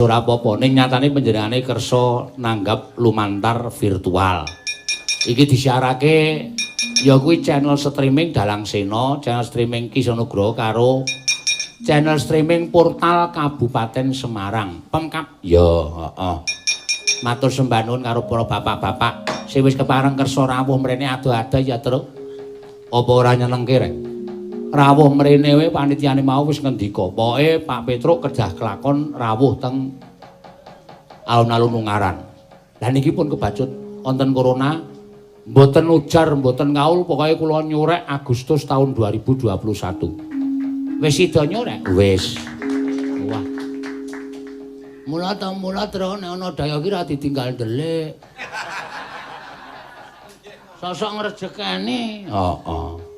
Ora apa-apa, ning nyatane panjenengane kersa nanggap lumantar virtual. Iki disiarake ya kuwi channel streaming Dalang Sena, channel streaming Ki Nugroho karo channel streaming Portal Kabupaten Semarang. Pemkab. Ya, heeh. Matur sembah nuwun karo para bapak-bapak sing wis kepareng kersa rawuh mrene ado-ado ya, Truk. Apa ora nyenengke rek? Rawuh mrene wae panitiane mau wis ngendika, pokoke Pak Petruk kedah kelakon rawuh teng alun-alun Ungaran. Lah niki pun kebacut wonten corona, mboten ujar mboten kaul, pokoke kula nyurek Agustus tahun 2021. Wis sida nyurek? Wis. Wah. Mula ta mula tro nek ana daya ki ra ditinggal ndelik. Sosok ngrejekeni. Heeh.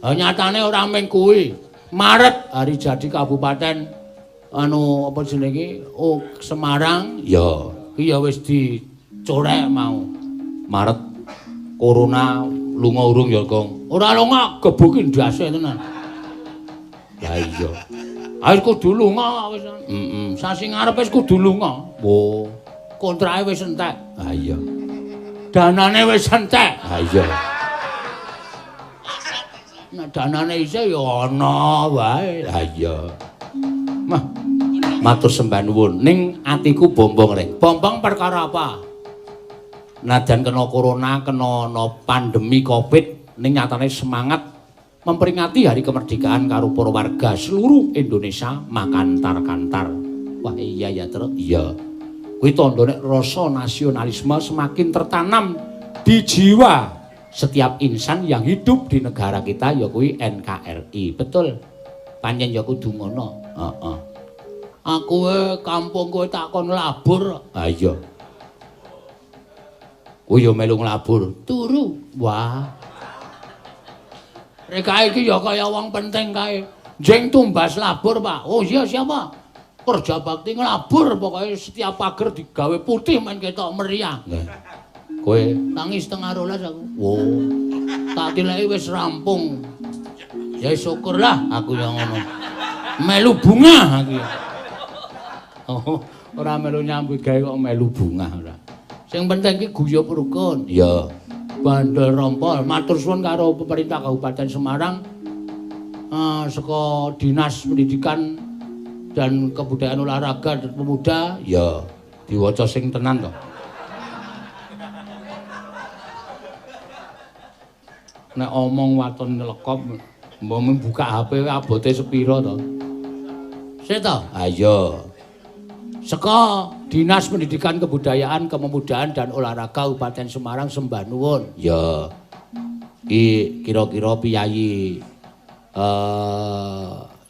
Nyatane ora mung kuwi. Maret hari jadi kabupaten anu apa jenenge iki? Oh, Semarang. Ya, ki ya wis dicorek mau. Maret corona lunga urung ya, Gong? Ora lunga, gebuki ndase tenan. Lah iya. Ayo kudu lunga wis. Heeh. Sasi ngarep wis kudu lunga. Wo. Kontrake wis entek. Ha iya. Danane wis entek. Ha iya. Nek danane isih ya ana wae. Ha iya. Mah. Matur sembah nuwun. Ning atiku bombong rek. Bombong perkara apa? Najan kena corona, kena ana pandemi Covid, ning nyatane semangat memperingati hari kemerdekaan karo para warga seluruh Indonesia makantar-kantar. Wah iya ya, Truk. Iya. Kuwi tandha nek rasa nasionalisme semakin tertanam di jiwa setiap insan yang hidup di negara kita ya kuwi NKRI. Betul. Pancen ya kudu ngono. Heeh. Aku kampung kowe tak kon nglabur. Ha iya. Kuwi ya melu nglabur. Turu. Wah. Reka iki ya kaya wong penting kae. Jeng tumbas labur, Pak. Oh iya siapa? Kerja bakti nglabur pokoke setiap pager digawe putih men ketok meriah. Nggih. Kowe tangi 11:30 aku. Wo. Tak tileki wis rampung. Ya syukurlah aku ya ngono. Melu bunga aku. Oh, ora melu nyambut gawe kok melu bunga ora. Sing penting ki guyub rukun. Iya. Bandel rompol. Matur suwun karo pemerintah Kabupaten Semarang. Saka Dinas Pendidikan dan Kebudayaan Olahraga dan Pemuda. Ya, diwaca sing tenan to. Nek omong waton nyelekop, mbok buka HP abote sepira to? Sik to? Ha iya. Saka Dinas Pendidikan Kebudayaan, Kepemudaan dan Olahraga Kabupaten Semarang sembah nuwun. Ya. Ki kira-kira piyayi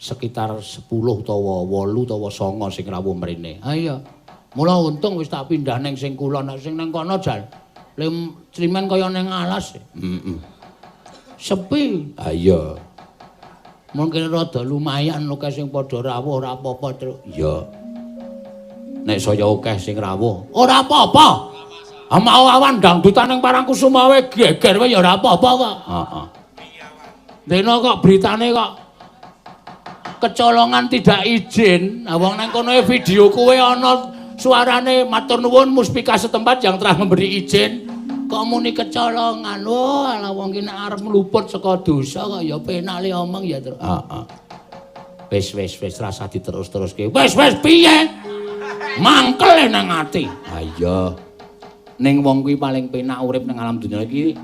sekitar 10 utawa 8 utawa 9 sing rawuh mrene. Ha iya. Mula untung wis tak pindah ning sing kulon, nek sing ning kono jan climen kaya ning alas. Heeh. Sepi. Ha iya. Mungkin rada lumayan akeh sing padha rawuh ora apa-apa, Truk. Iya. Nek saya akeh sing rawuh, ora apa-apa. Ah mau awan dangdutan ning Parangkusuma wae geger wae ya ora apa-apa kok. Heeh. Dene kok beritane kok kecolongan tidak izin. Nah wong nang kono video kuwe ana suarane matur nuwun muspika setempat yang telah memberi izin. Kok muni kecolongan. Wah, lah wong ki nek arep mluput saka dosa kok ya penak le omong ya, Truk. Heeh. Wis wis wis rasah diterus-teruske. Wis wis piye? Mangkel nang ati. Ha iya. Ning wong kuwi paling penak urip nang alam dunya iki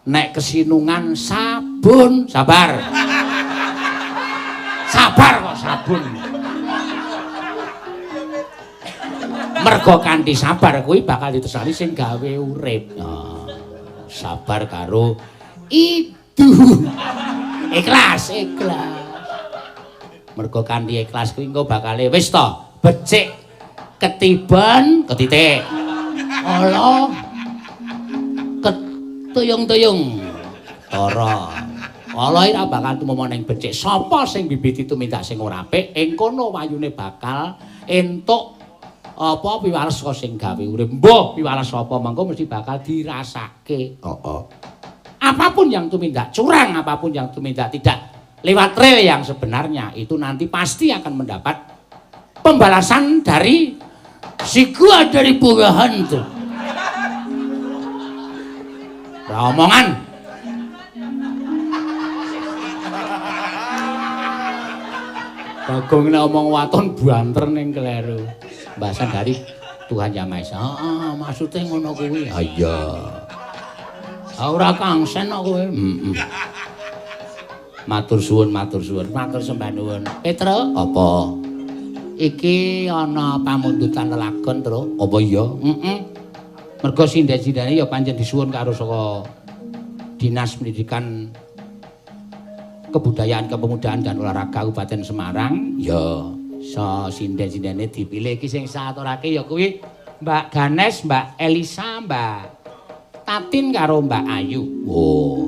nek kesinungan sabun. Sabar. Sabar kok sabun. Mergo kanthi sabar kuwi bakal ditresnani sing gawe urip. Oh, sabar karo itu. Ikhlas, ikhlas. Mergo kanthi ikhlas kuwi engko bakale wis to, becik ketiban ketitik. Ala ketuyung-tuyung. Tara. Ala ora bakal tumama ning becik. Sapa sing bibiti tumindak sing ora apik, ing kono wayune bakal entuk apa piwales saka sing gawe urip. Mbah, piwales apa mengko mesti bakal dirasake. Heeh. Apapun yang tumindak curang, apapun yang tumindak tidak lewat rel yang sebenarnya, itu nanti pasti akan mendapat Pembalasan dari si gua dari bunga hantu. Omongan. Bagong nek omong waton banter ning kleru. Pembahasan dari Tuhan Yang Maha Esa. Heeh, maksude ngono kuwi. Ha iya. Ora kangsen kok kowe. Heeh. Matur suwun, matur suwun, matur sembah nuwun. Petro, apa? Iki ana pamundutan lelagon, Tru. Apa iya? Heeh. Mergo sinden-sindene ya pancen disuwun karo saka Dinas Pendidikan Kebudayaan, Kepemudaan dan Olahraga Kabupaten Semarang. Ya, so sinden-sindene dipilih iki sing saturake ya kuwi Mbak Ganes, Mbak Elisa, Mbak Tatin karo Mbak Ayu. Oh.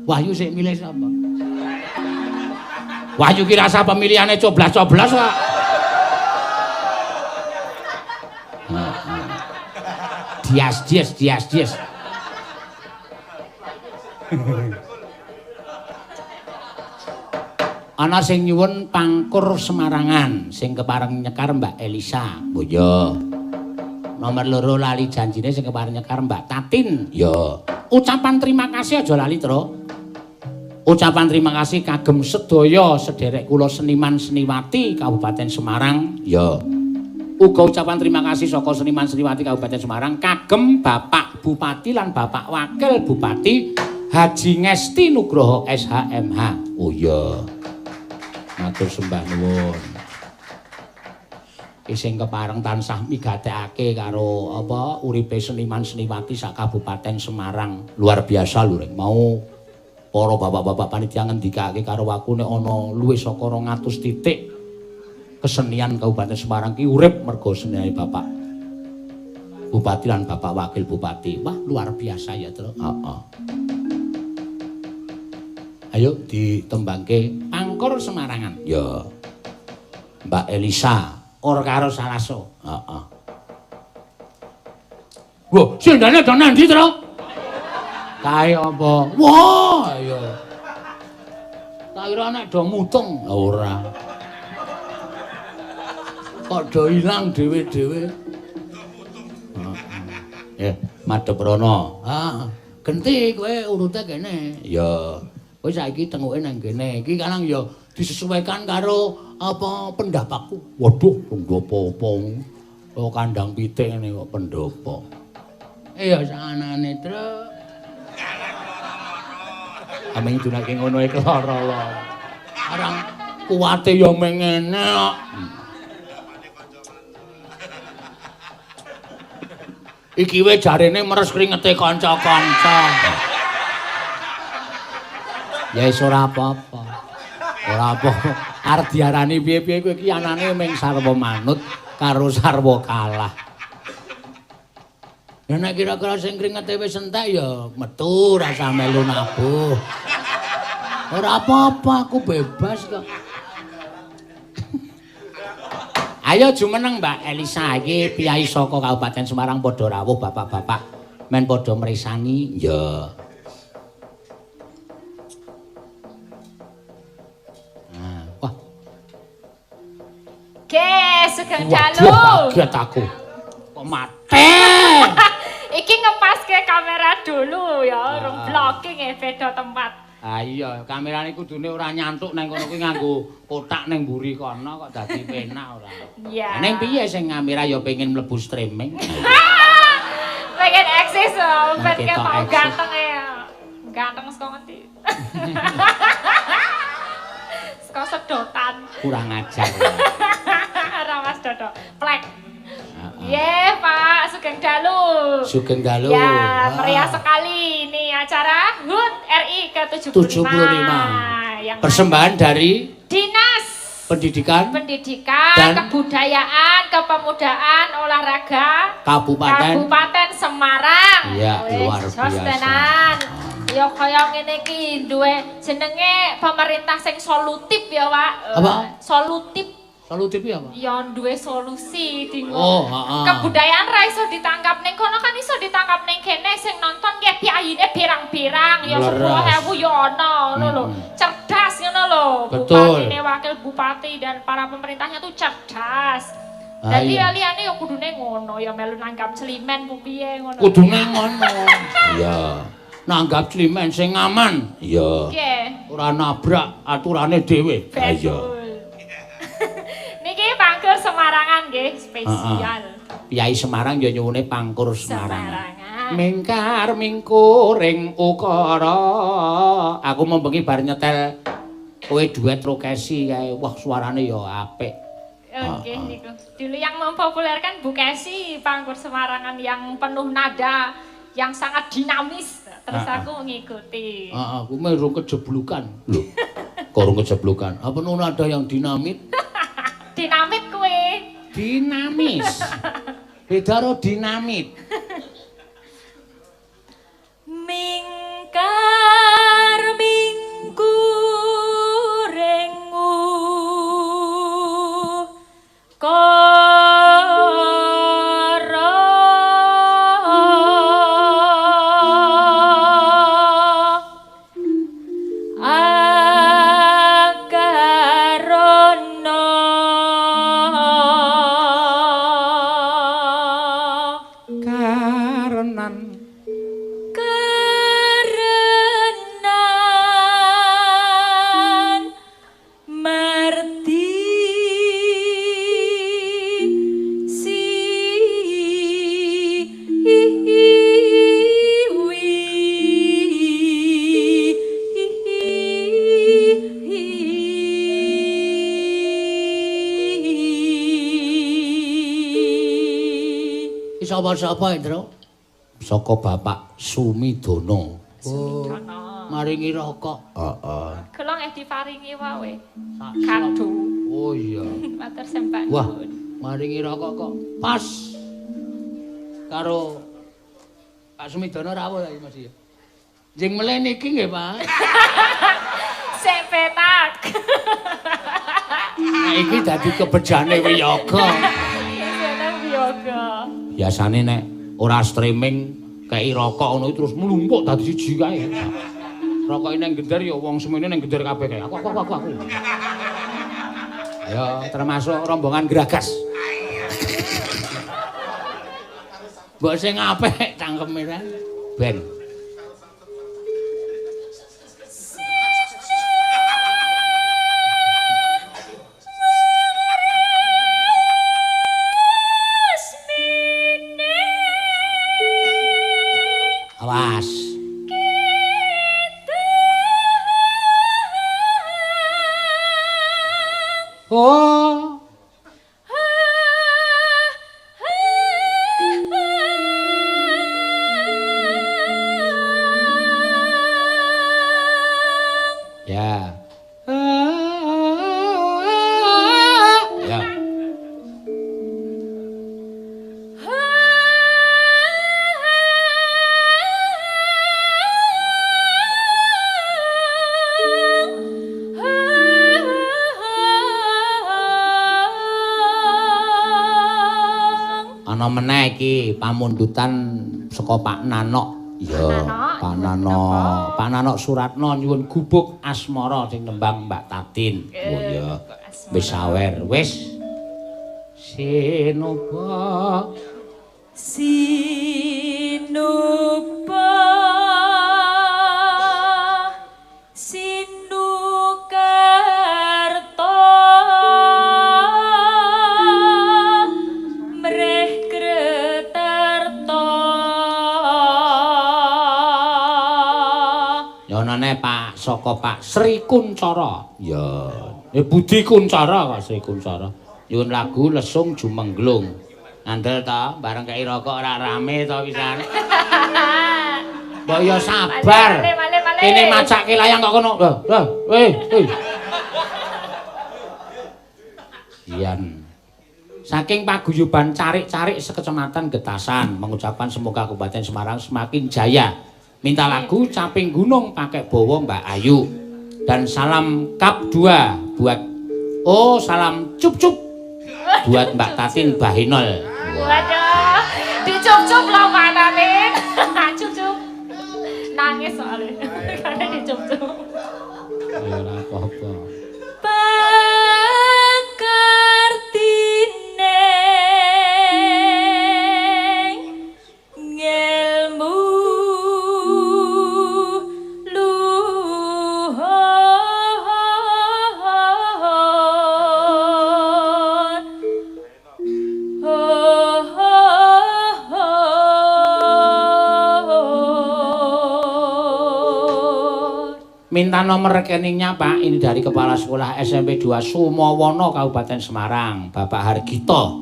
Wahyu sik milih sapa? Wahyu ki rasa pemilihane coblas-coblas kok. Dias dias dias dias. Ana sing nyuwun pangkur Semarangan sing kepareng nyekar Mbak Elisa. Oh iya. Nomor 2 lali janjine sing kepareng nyekar Mbak Tatin. Ya. Ucapan terima kasih aja lali, Tru. Ucapan terima kasih kagem sedaya sederek kula seniman seniwati Kabupaten Semarang. Ya. Uga ucapan terima kasih saka seniman seniwati Kabupaten Semarang kagem Bapak Bupati lan Bapak Wakil Bupati Haji Ngesti Nugroho SHMH. Oh iya. Matur sembah nuwun. Iki sing kepareng tansah migatekake karo apa uripe seniman seniwati sak Kabupaten Semarang. Luar biasa lho rek. Mau para bapak-bapak panitia ngendikake karo aku nek ana luwih saka 200 titik kesenian Kabupaten Semarang ki urip mergo seniane Bapak Bupati lan Bapak Wakil Bupati. Wah, luar biasa ya, Tru. Heeh. Ayo ditembangke Pangkur Semarangan. Ya. Mbak Elisa or karo Salaso. Heeh. Wah, sindane do nang ndi, Tru? Kae apa? Wah, iya. Tak kira nek do mutung. Ora. Kok do ilang dhewe-dhewe. Heeh. Madhep rono. Ah, genti kowe urute kene. Ya. Kowe saiki tenguke nang kene. Iki kadang ya disesuaikan karo apa pendapatku. Waduh, pendopo apa? Oh, kandang pitik ngene kok pendopo. Ya sanane, Tru. Ameng dunake ngono iki lara-lara. Arang kuwate ya mengene kok. Iki wae jarene meres kringete kanca-kanca. Ya wis ora apa-apa. Ora apa-apa. Arep diarani piye-piye kowe iki anane mung sarwa manut karo sarwa kalah. Ya nek kira-kira sing kringete wis entek ya metu rasa melu nabuh. Ora apa-apa, aku bebas kok. Ayo jumeneng Mbak Elisa iki piyai saka Kabupaten Semarang padha rawuh bapak-bapak men padha mresani. Ya. Nah, wah. Oke, sugeng dalu. Kaget aku. Kok mati. Iki ngepaske kamera dulu ya, rong blocking e beda tempat. Ah iya, kamerane kudune ora nyantuk nang kono kuwi nganggo kotak nang mburi kono kok dadi penak ora. Iya. Ning piye sing ngamera ya pengen mlebu streaming. Pengen eksis lho, ben ketok ganteng ya. Ganteng saka ngendi? Saka sedotan. Kurang ajar. Ora Mas Dodo, plek. Ye, Pak, sugeng dalu. Sugeng dalu. Ya, meriah sekali ini acara HUT RI ke-75. Yang persembahan dari Dinas Pendidikan, dan Kebudayaan, Kepemudaan, Olahraga Kabupaten Semarang. Iya, luar biasa. Tenan. Ya kaya ngene iki duwe jenenge pemerintah sing solutif ya, Pak. Apa? Solutif. Solutif ya apa? Ya duwe solusi dingo. Oh, heeh. Kebudayaan ra iso ditangkap ning kono kan iso ditangkap ning kene, sing nonton ki piyayine pirang-pirang ya Leres. 10.000 ya ana ngono lho. Cerdas ngono lho. Betul. Bupatine, wakil bupati dan para pemerintahnya tuh cerdas. Ah, Dadi iya. liyane ya kudune ngono, ya melu nanggap climen ku piye ngono. Kudune ngono. Iya. Nanggap climen sing aman. Iya. Nggih. Ora nabrak aturane dhewe. Betul. Niki Pangkur Semarangan nggih, spesial. Piyai Semarang ya nyuwune Pangkur Semarangan. Semarangan. Mingkar mingkuring ukara. Aku mau bengi bar nyetel kowe duet ro Kesi kae. Wah, suarane ya apik. Oke, niku. Dulu yang mempopulerkan Bu Kesi, Pangkur Semarangan yang penuh nada, yang sangat dinamis. Terus aku mengikuti. Heeh, aku merung kejeblukan. Lho, kok rung kejeblukan? Apa penuh nada yang dinamit? Dinamit kowe. Dinamis. Beda ro dinamit. Mingkar mingkuring ukara akarana Karenan karenan mardi si wi Iki sapa-sapa, Indro? Saka Bapak Sumidono. Sumidono. Maringi rokok. Heeh. Kula nggih diparingi wae. Kado. Oh iya. Matur sembah Wah, nuwun. maringi rokok kok pas karo Pak Sumidono rawuh lagi Mas ya. Jeng meleh niki nggih, Pak. Sik petak. Nah iki dadi kebejane wiyaga. Seneng wiyaga. Biasane nek ora streaming kei rokok ngono iki terus mlumpuk dadi siji kae. Rokoke nang gender ya wong semene nang gender kabeh kae. Aku aku aku aku. Ya termasuk rombongan geragas. Mbok sing apik cangkeme ra. Ben. Awas. Oh. Ya. Ya. Ana meneh iki pamundutan saka Pak Nanok. Iya, Pak Nanok. Pak Nanok Suratno nyuwun gubuk asmara sing nembang Mbak Tatin. Oh iya. Wis sawer, wis. Sinuba Sinuba Sinukarta mreh kretarta. Yonane Pak saka Pak Sri Kuncara. Ya. Budi Kuncara kok Sri Kuncara. Nyuwun lagu Lesung Jumengglung. Ngandel ta, bareng kei rokok ora rame to wisane. Mbok ya sabar. Kene macake layang kok kono. Lho, lho, weh, weh. Yen. Saking paguyuban carik-carik sekecamatan Getasan mengucapkan semoga Kabupaten Semarang semakin jaya. Minta lagu Caping Gunung pakai Bowo Mbak Ayu. Dan salam Kap 2 buat Oh, salam cup-cup buat Mbak Tatin Bahinol. Waduh, dicup-cup loh Mbak Tatin. Cup-cup. Nangis soalnya karena dicup-cup. Ya ora apa-apa. Pakartine ngelmu luhur. Minta nomor rekeningnya Pak, ini dari Kepala Sekolah SMP 2 Sumowono Kabupaten Semarang, Bapak Hargito.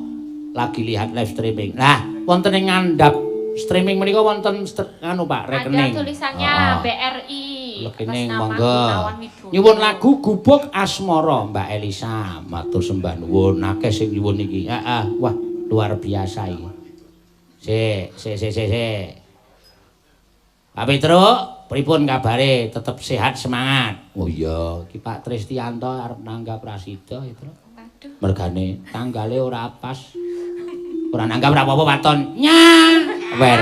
Lagi lihat live streaming. Nah, wonten ing ngandhap streaming menika wonten anu Pak, rekening. Ada tulisannya oh, BRI. Rekening atas nama monggo. Gunawan Widodo. Nyuwun lagu Gubuk Asmara Mbak Elisa, matur sembah nuwun akeh sing nyuwun iki. Heeh, wah luar biasa iki. Sik, sik sik sik sik. Pak Petruk, pripun kabare? Tetep sehat semangat. Oh iya, iki Pak Tristianto arep nanggap Prasida ya, Truk. Aduh. Mergane tanggale ora pas. Ora nanggap ora apa-apa waton. Nya. Wer.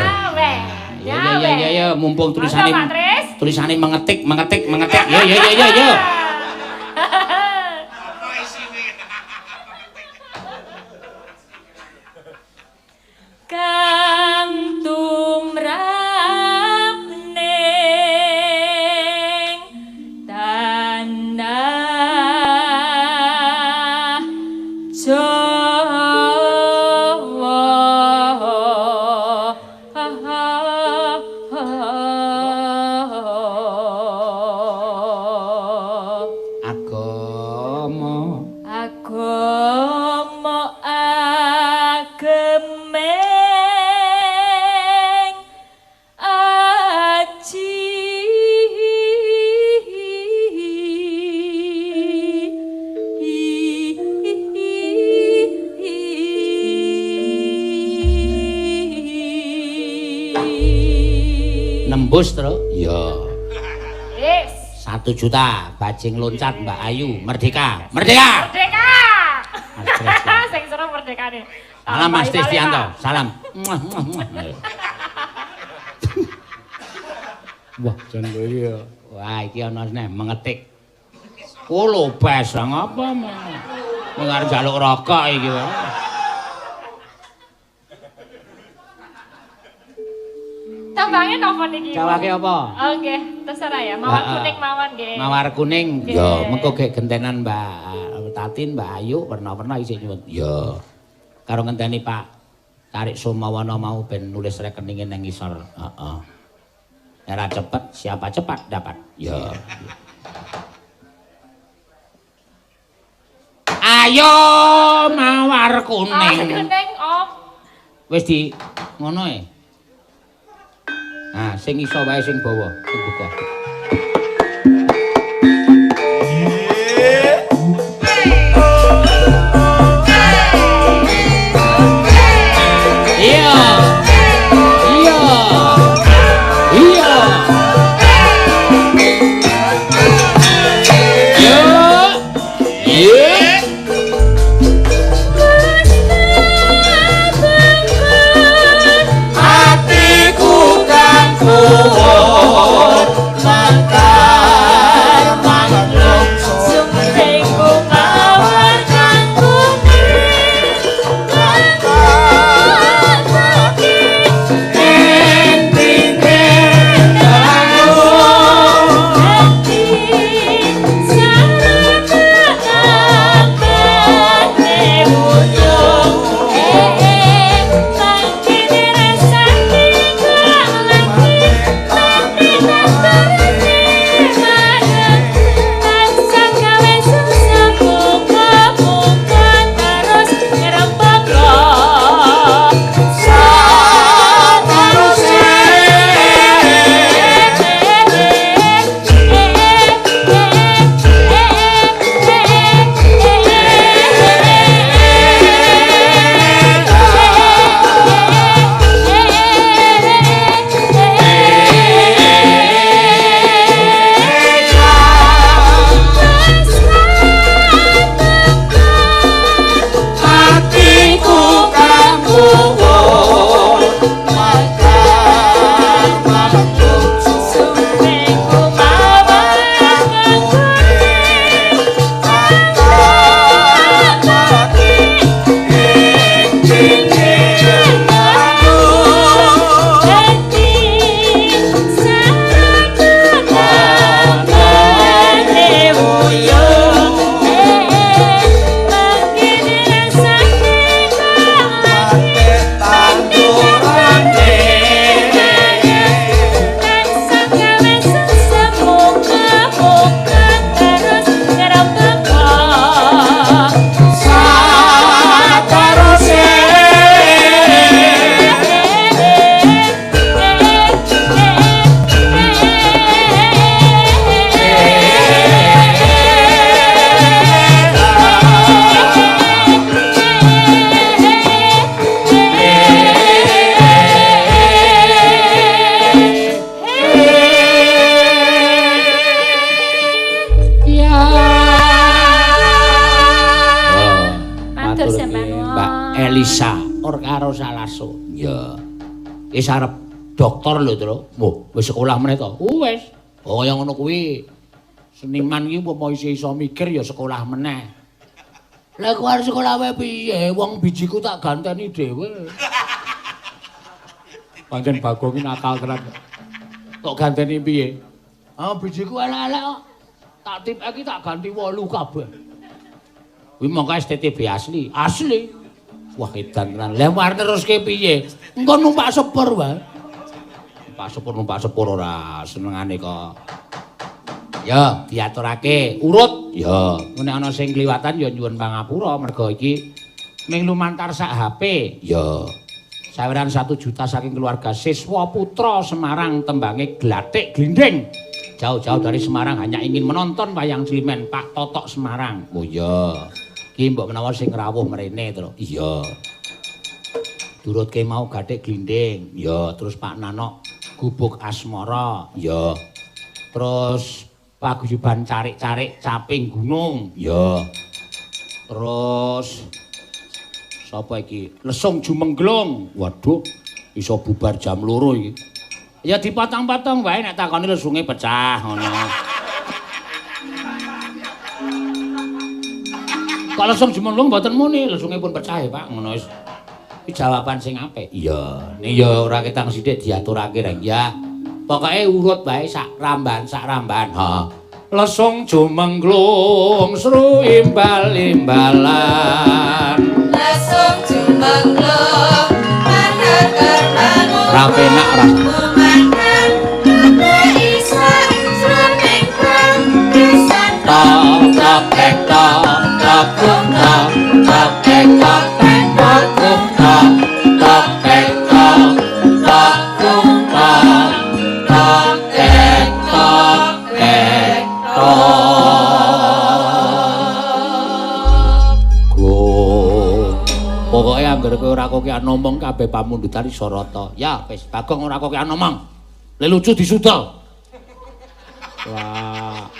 Ya, Ya ya ya ya, mumpung tulisane Monggo, Pak Tris. Tulisane mengetik mengetik mengetik. Ya ya ya ya ya. Kang tumrap ning tanah Jawa. Agama Agama agemeng aji nembus, Truk. Iya. Yes. 1 juta bajing loncat Mbak Ayu. Merdeka. Merdeka. Merdeka. Mas Tristianto. Sing seru merdekane. Salam Mas Tambahi malih, Tristianto. Pak. Salam. Muah, muah, muah. Wah, jan kowe iki ya. Wah, iki ana neh mengetik. Ku lobes ngapa mah. Wong arep njaluk rokok iki wae. Tembangnya napa niki? Jawake apa? Oh nggih, terserah ya. Mawar Heeh. kuning mawon nggih. Mawar kuning. Nggih. Ya, mengko gek gentenan Mbak Tatin, Mbak Ayu werna-werna isih nyuwun. Ya. Karo ngenteni Pak Tarik Sumawana mau ben nulis rekeninge nang ngisor. Heeh. Era cepet, siapa cepat dapat. Ya. Ayo mawar Oh, kuning. kuning om. Wis di ngono e. Nah, sing iso wae sing bawa, sing buka. Iya. Iya. Iya. Yo. Iya. Atiku kang kuwat Diaturke Mbak Elisa Orkaro Salaso. Ya. Wis arep dokter lho, Tru. Wah, wis sekolah meneh to? Wis. Oh, kaya ngono kuwi. Seniman iki umpama isih iso mikir ya sekolah meneh. Lah kowe arep sekolah wae piye? Wong bijiku tak ganteni dhewe. Pancen Bagong iki nakal tenan. Tok ganteni piye? Ah, bijiku elek-elek kok. Tak tipeki tak ganti 8 kabeh. Kuwi mongko STTB asli. Asli. Wah, edan tenan. Lah arep teruske piye? Engko numpak sepur wae. Numpak sepur ora senengane kok. Ya, diaturake urut. Ya, nek ana sing kliwatan ya nyuwun pangapura mergo iki ming lumantar sak HP. Ya. Saweran 1 juta saking keluarga Siswa Putra Semarang tembange Glathik Glinding. Jauh-jauh dari Semarang hanya ingin menonton wayang Climen Pak Totok Semarang. Oh iya. Ki mbok menawa sing rawuh mrene to. Iya. Durutke mau Glathik Glinding. Ya, terus Pak Nanok Gubuk Asmara. Ya. Terus paguyuban carik-carik Caping Gunung. Ya. Terus sapa iki? Lesung Jumengglung. Waduh, iso bubar jam 2 iki. Ya dipotong-potong wae nek takoni lesunge pecah ngono. Kok lesung Jumengglung mboten muni, lesunge pun pecah ya, Pak. Ngono wis. Iki jawaban sing apik. Iya, ning ya ora ketang sithik diaturake reng ya. Pokoke urut wae sak ramban, sak ramban. Ha. Lesung Jumengglung sru imbal-imbalan. Lesung Jumengglung maneker bangun. Ra penak rasane. Tok tok tek tok tok tok tok tek tok tek tok tok tok tek tok tok tok tok tek tok tek tok. Go. Pokoke anggere kowe ora kokean ngomong kabeh pamundutan iso rata. Ya wis Bagong ora kokean ngomong. Le lucu disudel. Wah.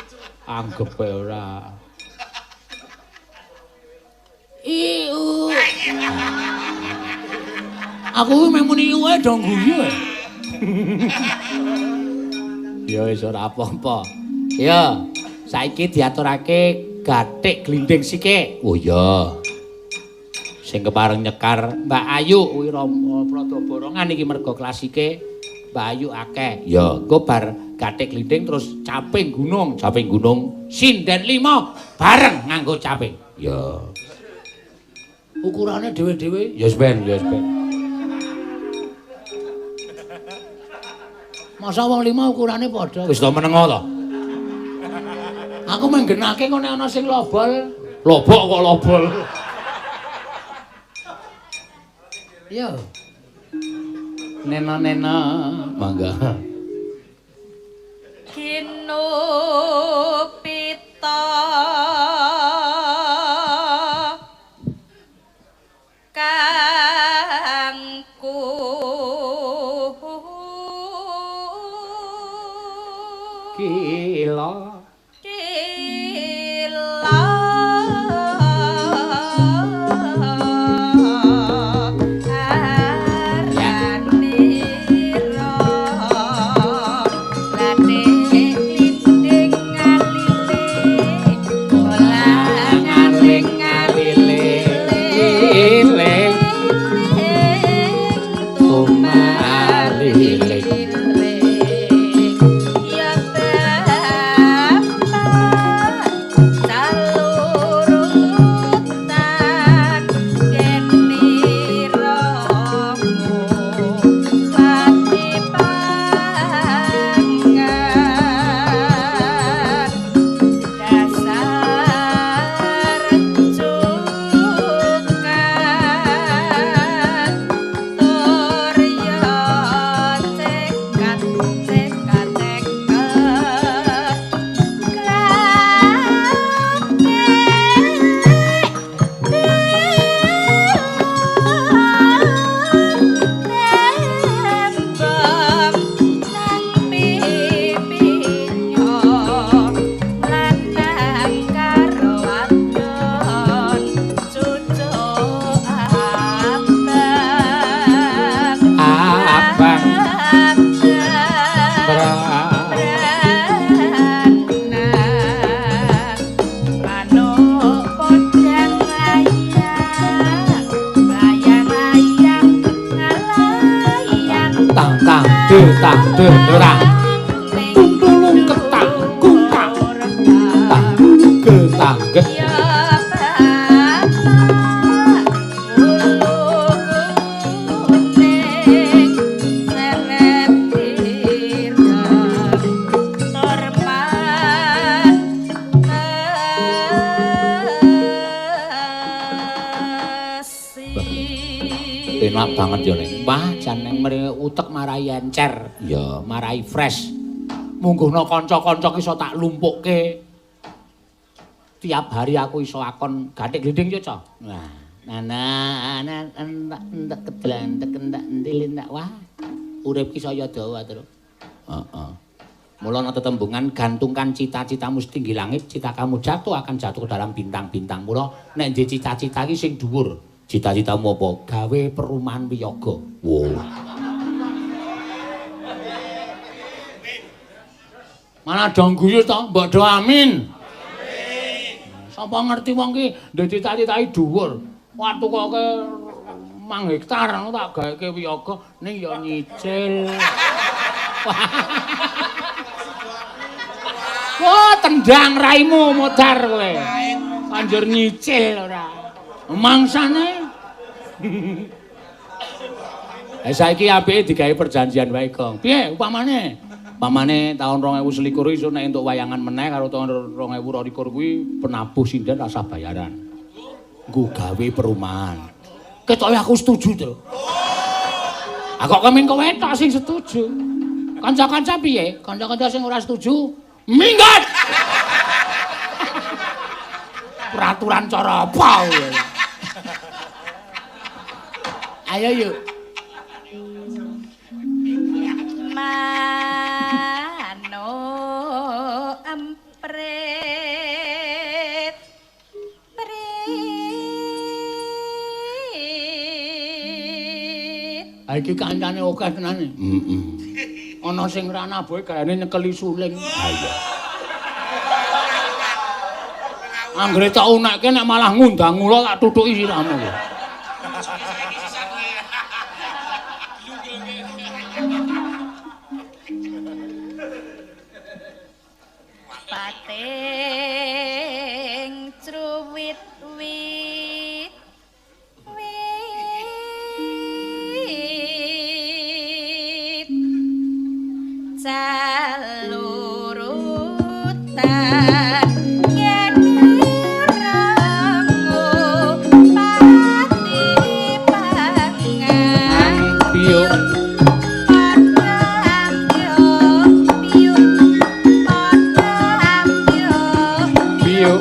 Anggep ora. Iu. Aku kuwi mung muni iu ae dong guyu. Ya wis ora apa-apa. Ya, saiki diaturake Gathik Glinding sike. Oh iya. Sing kepareng nyekar Mbak Ayu kuwi rada borongan iki mergo klasike Mbak Ayu akeh. Ya, engko bar Gathik Glinding terus Caping Gunung, Caping Gunung sinden 5 bareng nganggo caping. Ya. Ukurane dhewe-dhewe ya wis ben, ya wis ben. Masa wong 5 ukurane padha? Wis to menengo to. Aku menggenake kok nek ana sing lobol. Lobok kok lobol. Yo. Nena-nena, mangga. Kinupita kangku kila kila aranira. de ta de ora. Tuntulung ketang kungkang. Tang getang get. Ya bapak wulu kuning serep ireng torman tesi. Enak banget ya Ning. Wah, jan ning mrene utek marai encer. Ya, marai fresh. Mungguhna kanca-kanca ki iso tak lumpukke. Tiap hari aku iso akon gathik glinding yo, Ca. Nah, nana entek entek kedlantek entek entil entek wah. Urip ki saya dawa, Tru. Heeh. Mula ana tetembungan gantungkan cita-citamu setinggi langit, cita kamu jatuh akan jatuh ke dalam bintang-bintang. Mula nek ndek cita-cita ki sing dhuwur. Cita-citamu apa? Gawe perumahan wiyaga. Wow. Malah dong guyu to, mbok do amin. Sapa ngerti wong ki ndek cita-citae dhuwur. Wah tukoke 5 hektar ngono tak gaeke wiyaga ning ya nyicil. Wah, tendang raimu modar kowe. Banjur nyicil ora. Mangsane. Saiki apike digawe perjanjian wae, Gong. Piye upamane? Upamane taun 2021 iso nek entuk wayangan meneh karo taun 2022 kuwi penabuh sinden rasah bayaran. Nggo gawe perumahan. Ketoke aku setuju to. Ah kok kemin kowe tok sing setuju. Kanca-kanca piye? Kanca-kanca sing ora setuju, minggat. Peraturan cara apa kowe? Ayo yuk. Manuk emprit prit. Ha iki kancane akeh tenan. Heeh. Ana sing ra nabuhe gayane nyekeli suling. Ha iya. Anggere tak unekke nek malah ngundang ula tak tutuki siramu. Pating truwit wit wit calurutan yen rengu pati pangan Piyo. Piyo.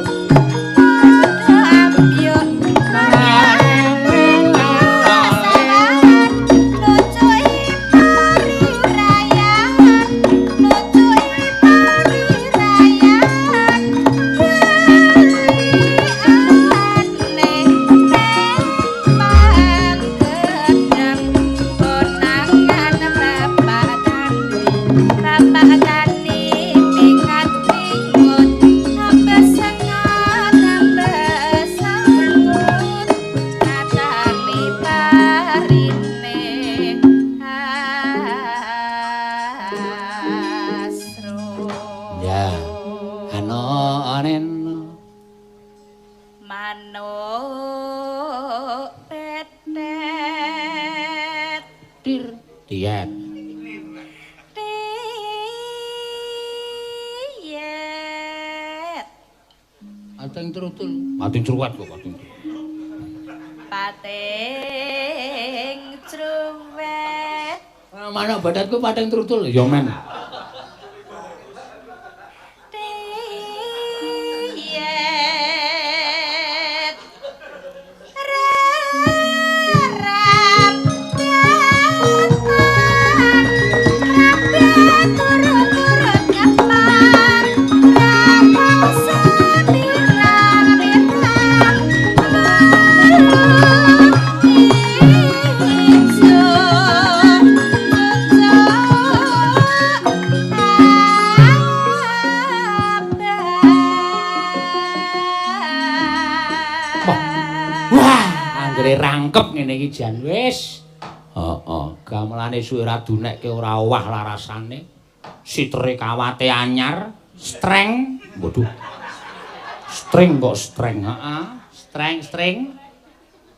Bapak tani pingat pingut tambah sengat tambah sangut natani parine asro. Ya. Ano anen manuk petet tir tiet. Tiyet Pating trutul. Pating truwet kok pating. Pating truwet. Manuk badatku pating trutul ya men. Tiyet rarap datan rabe turut-turut ngepar rapang semirang mirang ijo Wah, anggere rangkep ngene iki jan wis. Heeh, gamelane suwe ra dunekke ora owah larasane. Sitere kawate anyar, streng. Waduh. String kok streng, heeh. Streng string.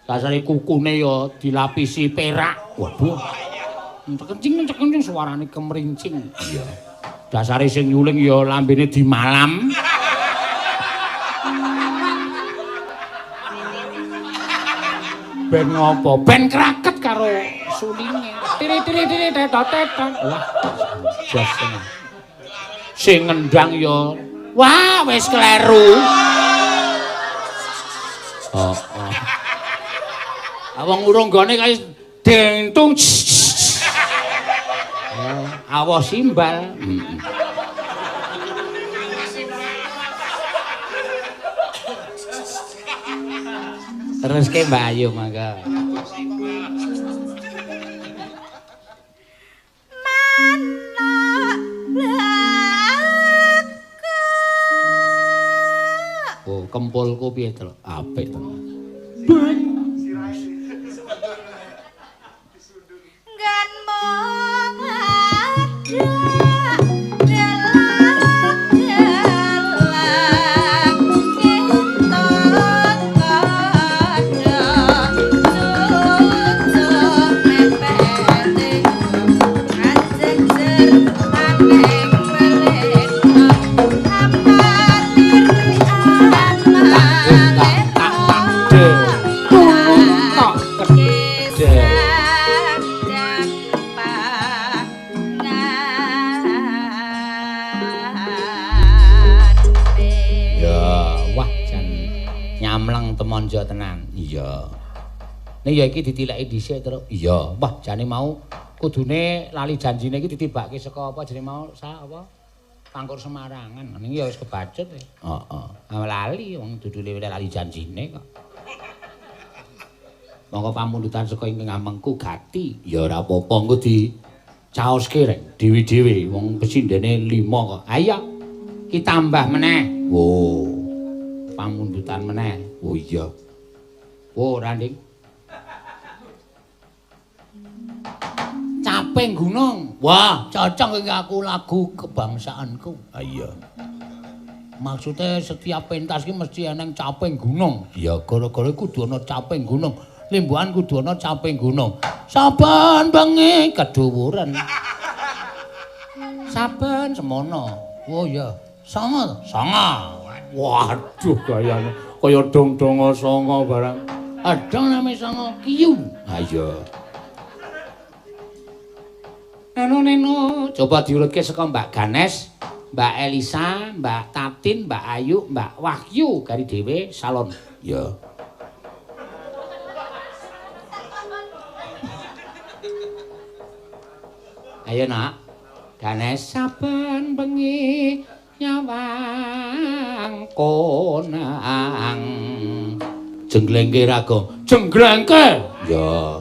Dasare kukune ya dilapisi perak. Waduh. Kencing-kencing suarane kemrincing. Iya. Dasare sing nyuling ya lambene di malam. Ben ngopo? Ben kraket karo sulinge. Tiri-tiri-tiri tetot-tetot. Wah, jos tenan. Sing ngendang ya wah wis kleru. Heeh. Ah wong urung gone kaya dentung. Awoh simbal. Teruske Mbak Ayu mangga. Manuk laku. Oh, kempulku piye, Tru? Apik tenan. Nggan mung adak dalang kentut kandha cucuk mepete ajejer aneng melek Temonjo tenan. Iya. Ning ya iki ditileki dhisik, Truk. Iya. Wah, jane mau kudune lali janjine iki ditibake saka apa jenenge mau sa apa? Pangkur Semarangan. Ning ya wis kebacut. Heeh. Lali wong dudule lali janjine kok. Monggo pamundutan saka ingkang amengku gati. Ya ora apa-apa engko dicaoske rek dhewe-dhewe wong pesindene 5 kok. Ayo ki tambah meneh. Oh. Pamundutan meneh. Oh iya. Oh, ora, Ning. Caping gunung. Wah, cocok iki aku lagu kebangsaanku. Ha iya. Maksudnya setiap pentas iki mesti eneng caping gunung. Ya gara-gara kudu ana caping gunung. Limbukan kudu ana caping gunung. Saben bengi keduwuren. Saben semono. Oh iya. Songo. Songo. Waduh gayane kaya dong-dongo songo barang. Adong name songo kiyu. Ha iya. Neno neno, coba diurutke saka Mbak Ganes, Mbak Elisa, Mbak Tatin, Mbak Ayu, Mbak Wahyu gari dhewe salon. Ya. Ayo nak. Ganes saben bengi nyawang konang. Jengglengke raga. Jengglengke. Ya.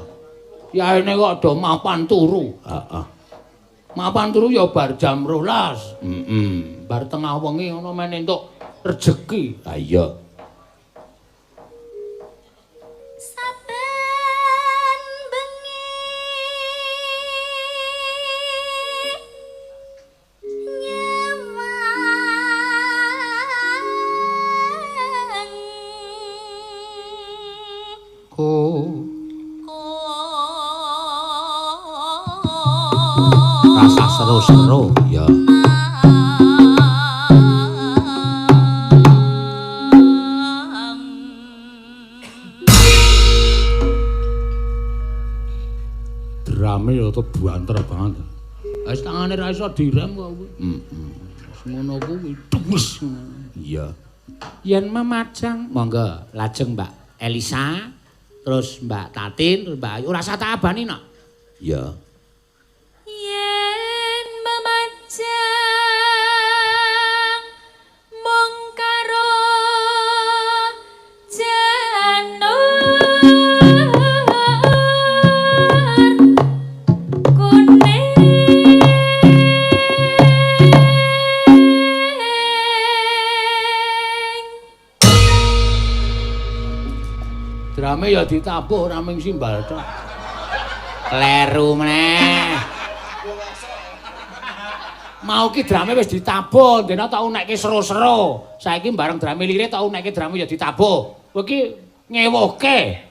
Yaene kok do mapan turu. Heeh. Mapan turu ya bar jam 12. Heeh. Bar tengah wengi ngono men entuk rejeki. Ha iya. Saben bengi nyawang ko rasa seru-seru ya. Drame ya banter banget. Wis tangane ra iso direm kok kuwi. Heeh. Wis ngono kuwi. Wis. Iya. Yen memajang monggo lajeng Mbak Elisa, terus Mbak Tatin, terus Mbak Ayu. Ora usah tak abani nak. Iya. Yen memajang mung karo janur kuning Drame ya ditabuh ora mung simbal tok. Kleru meneh. Mau ki drame wis ditabuh, dene tak unekke seru-seru. Saiki bareng drame lire tak unekke drame ya ditabuh. Kowe ki ngewuhke.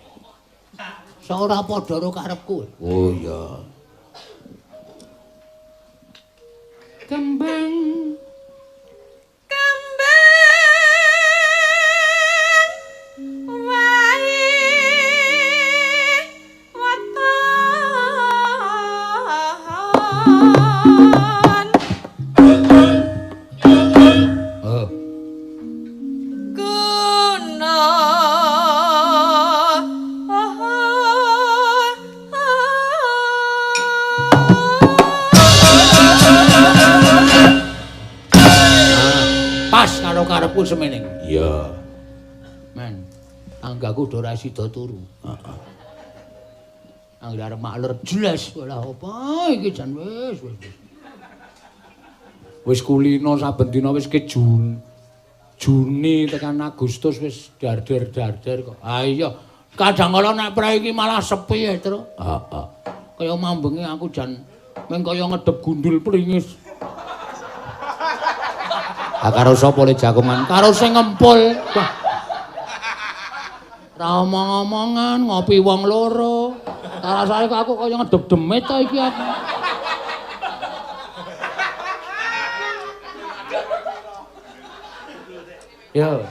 Ora padha karo karepku. Oh iya. Kembang kembang wae weton. Oh. Guna pas karo karepku semene. Iya. Men, tanggaku ora sida turu. Heeh. Angger arep makler jelas lah apa iki jan wis wis. Wis kulino saben dina wis ke Juni tekan Agustus wis darder-darder kok. Ha iya, kadang kala nek prei iki malah sepi ya, Tru. Heeh. Kaya mambengi aku jan meng kaya ngedep gundul pringis. Ha karo sapa le jagongan? Karo sing ngempul. Wah. Ra omong-omongan, ngopi wong loro. Rasane kok aku kaya ngedep demit to iki aku. Yo.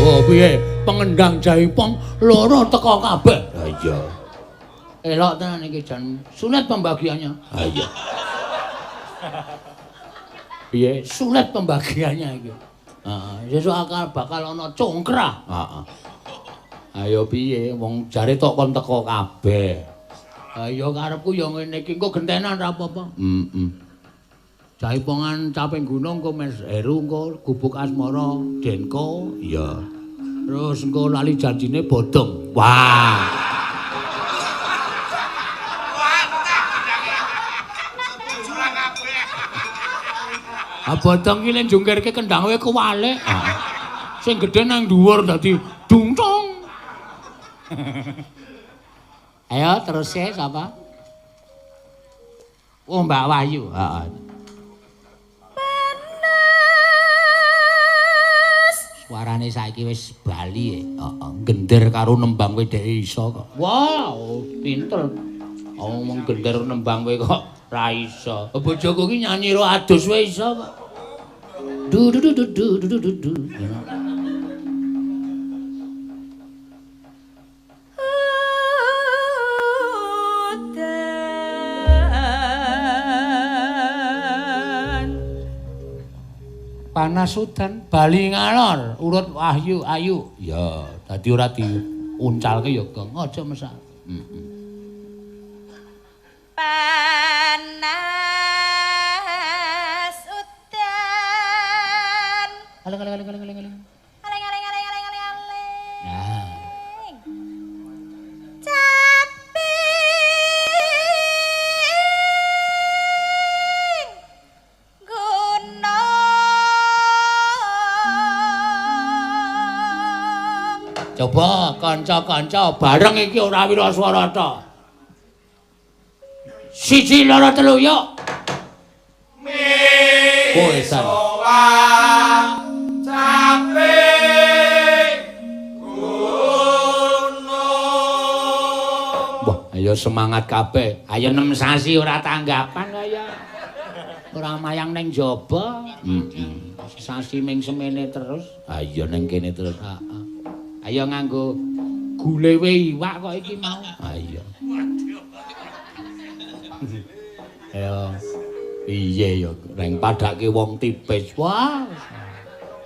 Oh piye pengendang jaipong loro teko kabeh. Ha iya. Elok tenan iki jan sulit pembagiannya. Ha iya. Piye sulit pembagiannya iki. Heeh, sesuk akal bakal ana congkrah. Heeh. Ayo piye wong jare tok kon teko kabeh. Ha iya karepku ya ngene iki engko gentenan ra apa-apa. Heeh. Jaipongan caping gunung engko Mas Heru engko gubuk asmara Denko. Iya. Terus engko lali janjine bodong. Wah. Ah bodong ki lek njungkirke kendang kowe kewalik. Sing gedhe nang dhuwur dadi dungtung. Ayo terus e sapa? Oh Mbak Wahyu. Heeh. Suarane saiki wis bali e. Heeh, gender karo nembang kowe dheke iso kok. Wow, pinter. Omong gender nembang kowe kok ra iso. Bojoku ki nyanyi ro adus wae iso kok. Du du du du du du du du. Panas udan bali ngalor urut Wahyu Ayu. Ya, dadi ora diuncalke ya gong aja mesak. Heeh. Panas udan. Aleng aleng aleng aleng aleng aleng. Aleng aleng aleng aleng aleng aleng. Nah. Caping gunung. Coba kanca-kanca bareng iki ora wira swara tok. 1 2 3 yuk. Misowa caping gunung. Wah, ayo semangat kabeh. Ayo 6 sasi ora tanggapan kaya. Ora mayang ning jaba. Heeh. Sasi ming semene terus. Ayo ning kene terus. Heeh. Ayo nganggo gulewe iwak kok iki mau. Ayo. Ayo. Piye ya reng padake wong tipis. Wah.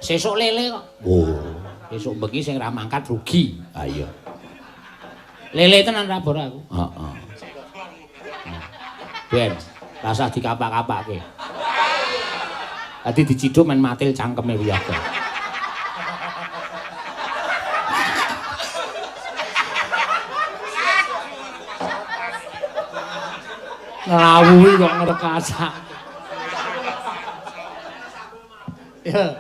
Sesuk lele kok. Oh, sesuk bengi sing ra mangkat rugi. Ha iya. Lele tenan ra bor aku. Heeh. Ben, rasah dikapak-kapake. Dadi diciduk men matil cangkeme wiyaga. Ngrawuhi kok ngrekasak. Ya.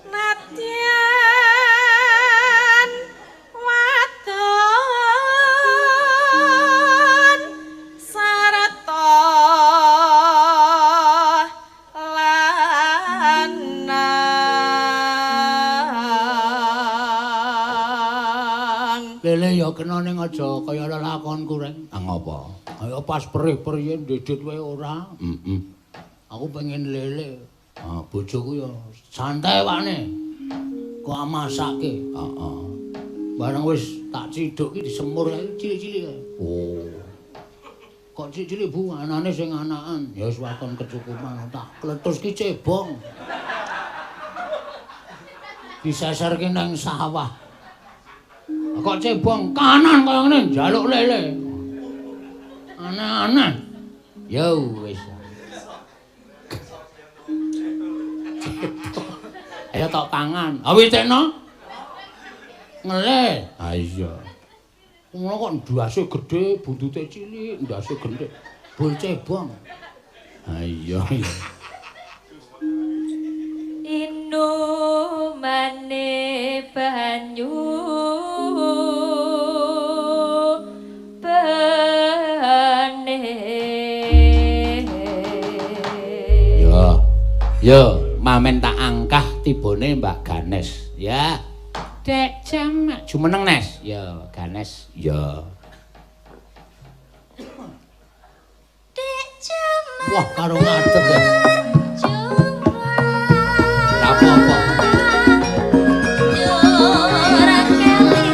Nadyan wadon sarta lanang. Lele ya kena ning aja kaya lelakonku reng. Ah ngopo? Ayo pas perih-perihe ndedit wae ora. Heeh. Aku pengen lele. Ah bojoku ya santai wane. Kok masake. Heeh. Bareng wis tak ciduk ki disemur kae cilik-cilik kae. Oh. Kok cilik-cilik Bu, anane sing anakan. Ya wis wakon kecukupan tak kletus ki cebong. Diseserke nang sawah. Kok cebong kanan kaya ngene njaluk lele. Aneh-aneh. Ya wis. Ayo tok pangan. Ah witekno. Ngelih. Ha iya. Ngono kok ndase gedhe, buntute cilik, ndase gendhe. Bul cebong. Ha iya. Inumane banyu bening. Ya. Ya, mamen tak angkah tibone Mbak Ganes, ya. Dek jamak jumeneng Nes. Ya, Ganes. Ya. Dek jamak. Wah, karo ngadeg ya. Ora apa-apa. Ora kelingan.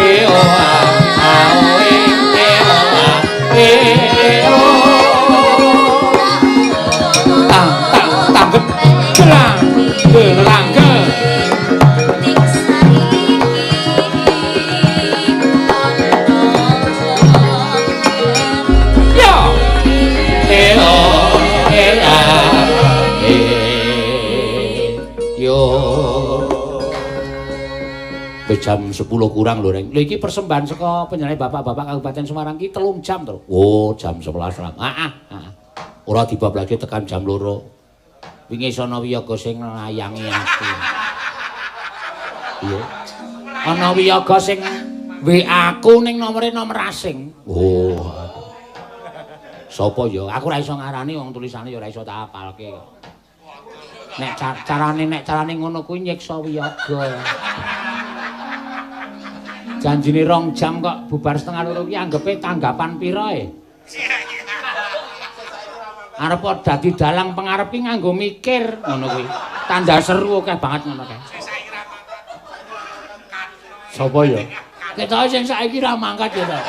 E o a a o e e o a e e o. Tang tang tanggep gelang gelang ge. Ning saiki ono Yo. E o e a e yo. Wis jam 10 kurang lho, Reng. Lho iki persembahan saka panjenengane bapak-bapak Kabupaten Semarang ki 3 jam to. Oh, jam 11 lah. Heeh, heeh. Ora dibablake tekan jam 2. Wingi sono wiyaga sing nglayangi aku. Iya. Ana wiyaga sing WA aku ning nomere nomor asing. Oh. Sapa ya? Aku ora iso ngarani wong tulisane ya ora iso tak apalke. Nek carane ngono kuwi nyiksa wiyaga. Janjine 2 jam kok bubar 1:30 ki anggepe tanggapan pira e? Arep dadi dalang pengarep ki nganggo mikir ngono kuwi. Tanda seru akeh banget ngono kae. Sapa ya? Ketoke sing saiki ra mangkat ya ta.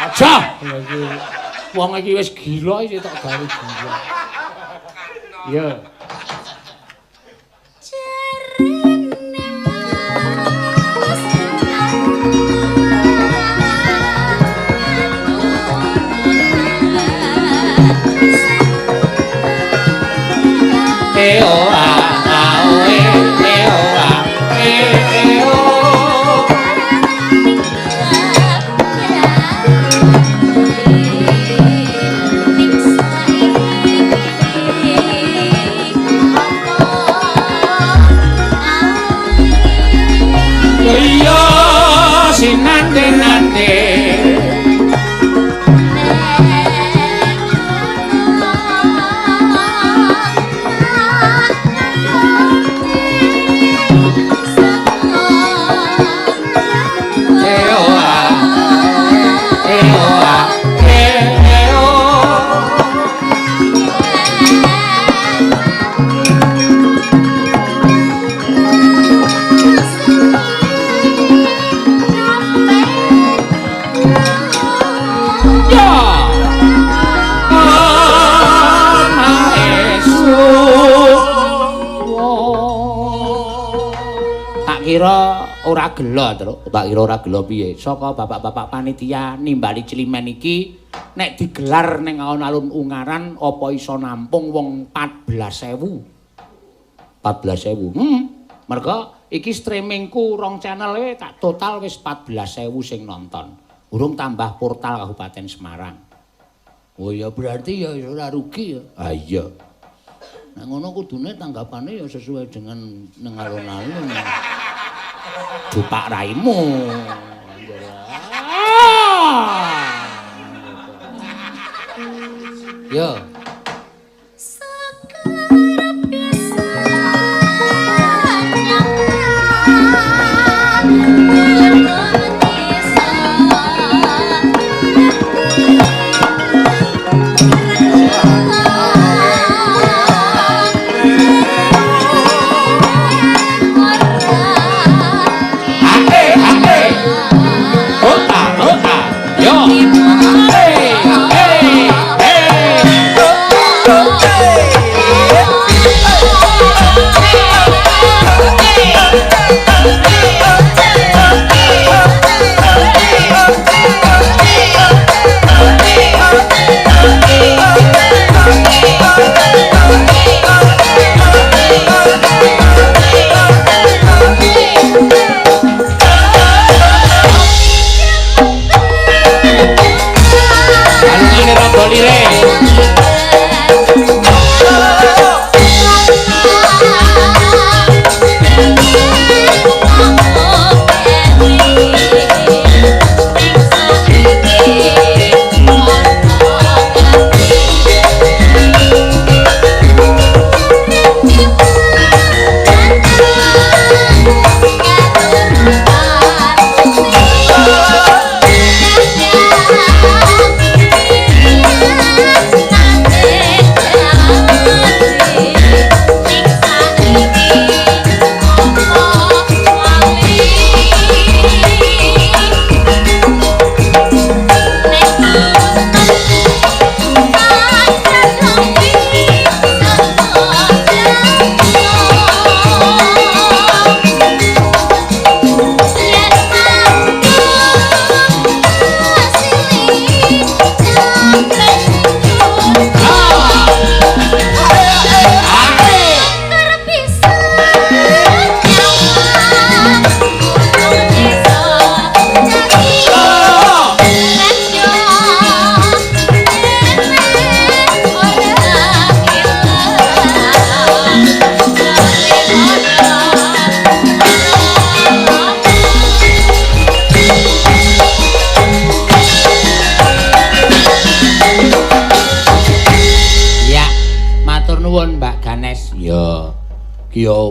Aja. Iki wong iki wis gila iki tok gawe gila. Iya. E o a a o e e o a e e o. Iya sinande-nande. kira ora gelo, Truk. Tak kira ora gelo piye? Saka bapak-bapak panitia nimbali Climen iki nek digelar ning alun-alun Ungaran apa iso nampung wong 14.000. 14.000. Mergo iki streamingku rong channel e tak total wis 14.000 sing nonton. Urung tambah portal Kabupaten Semarang. Oh ya berarti ya ora rugi ya. Ah iya. Nek ngono kudune tanggapane ya sesuai dengan ning alun-alun. Dupak raimu. Yo.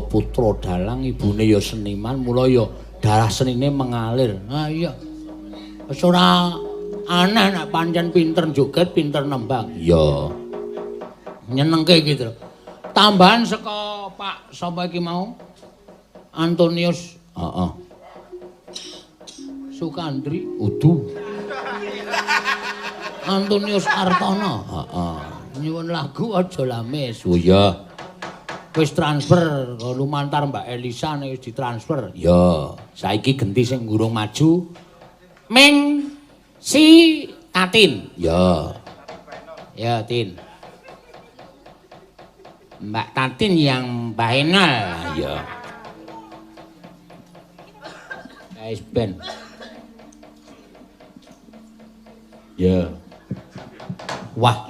Putra dalang ibune ya seniman, mula ya darah senine mengalir. Ha iya. Wis ora aneh nek pancen pinter joget, pinter nembang. Iya. Nyenengke iki lho. Tambahan saka Pak sapa iki mau? Antonius. Heeh. Sukandri udu. Antonius Artono. Heeh. Nyuwun lagu aja lamis. Oh iya. Wis transfer lumantar Mbak Elisa nek wis ditransfer. Ya, saiki genti sing gurung maju Ming si Tatin. Ya. Ya, Tin. Mbak Tatin yang final. Ya. Guys ben. Ya. Wah.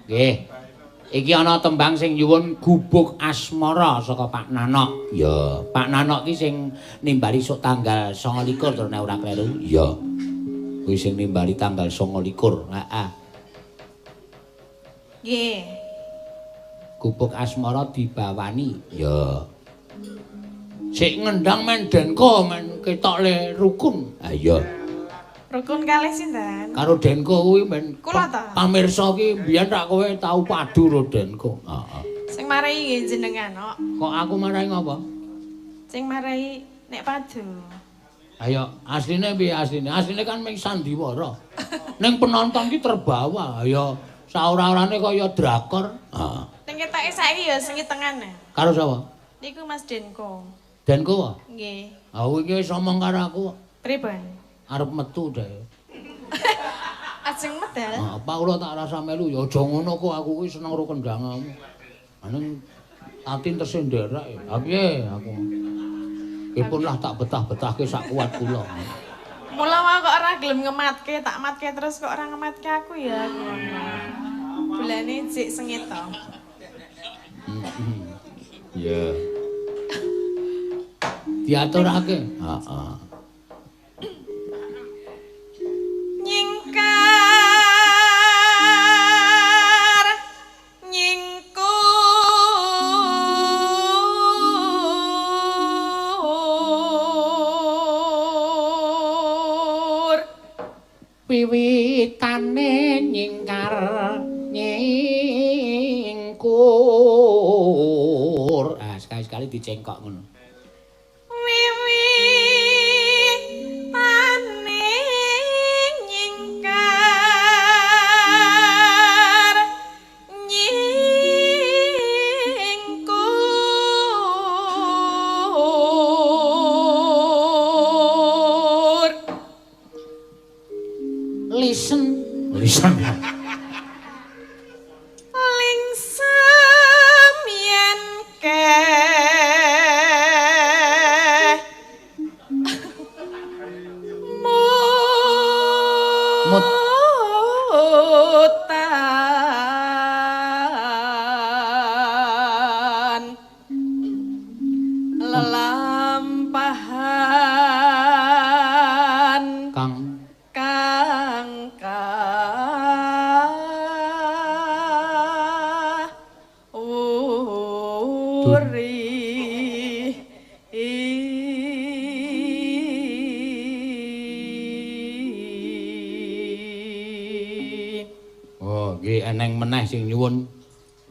Nggih. Iki ana tembang sing nyuwun Gubuk Asmara saka Pak Nanok. Ya, Pak Nanok ki sing nimbali sok tanggal 29 to nek ora kleru. Ya. Kuwi sing nimbali tanggal 29. Heeh. Nggih. Gubuk Asmara dibawani. Ya. Sik ngendang men Denko men ketok le rukun. Ha iya. Rukun kalih sinten? Karo Denko kuwi men. Kula ta. Pamirsa ki mbiyen rak kowe tau padu karo Denko. Heeh. Sing marai nggih jenengan kok. Kok aku marai ngopo? Sing marai nek padu. Ayo, asline piye asline? Asline kan mung sandiwara. Ning penonton ki terbawa. Ayo, saora-orane kaya drakor. Heeh. Ning ketoke saiki ya sing tengan. Karo sapa? Niku Mas Denko. Denku. Nggih. Ah wingi wis omong karo aku. Pripun? Arep metu deh. Ajeng medal. Ah, Pak kula tak rasa melu ya aja ngono kok aku kuwi seneng karo kendhanganmu. Ning Tatin tesih nderek. Ha piye aku. Pripun lah tak betah-betahke sak kuat kula. Mula wae kok ora gelem ngematke, tak matke terus kok ora ngematke aku ya. Bulane jek sengit to. Iya. Diaturake. Heeh. Nyingkar nyingkur wiwitane nyingkar nyingkur. Ah, sekali-sekali dicengkok ngono. Wiwitane nyingkar nyingkur. Listen, listen. Lingsem yen keh Mut. Mutan lelampahan Kang kang kawuri. Oh, nggih eneng meneh sing nyuwun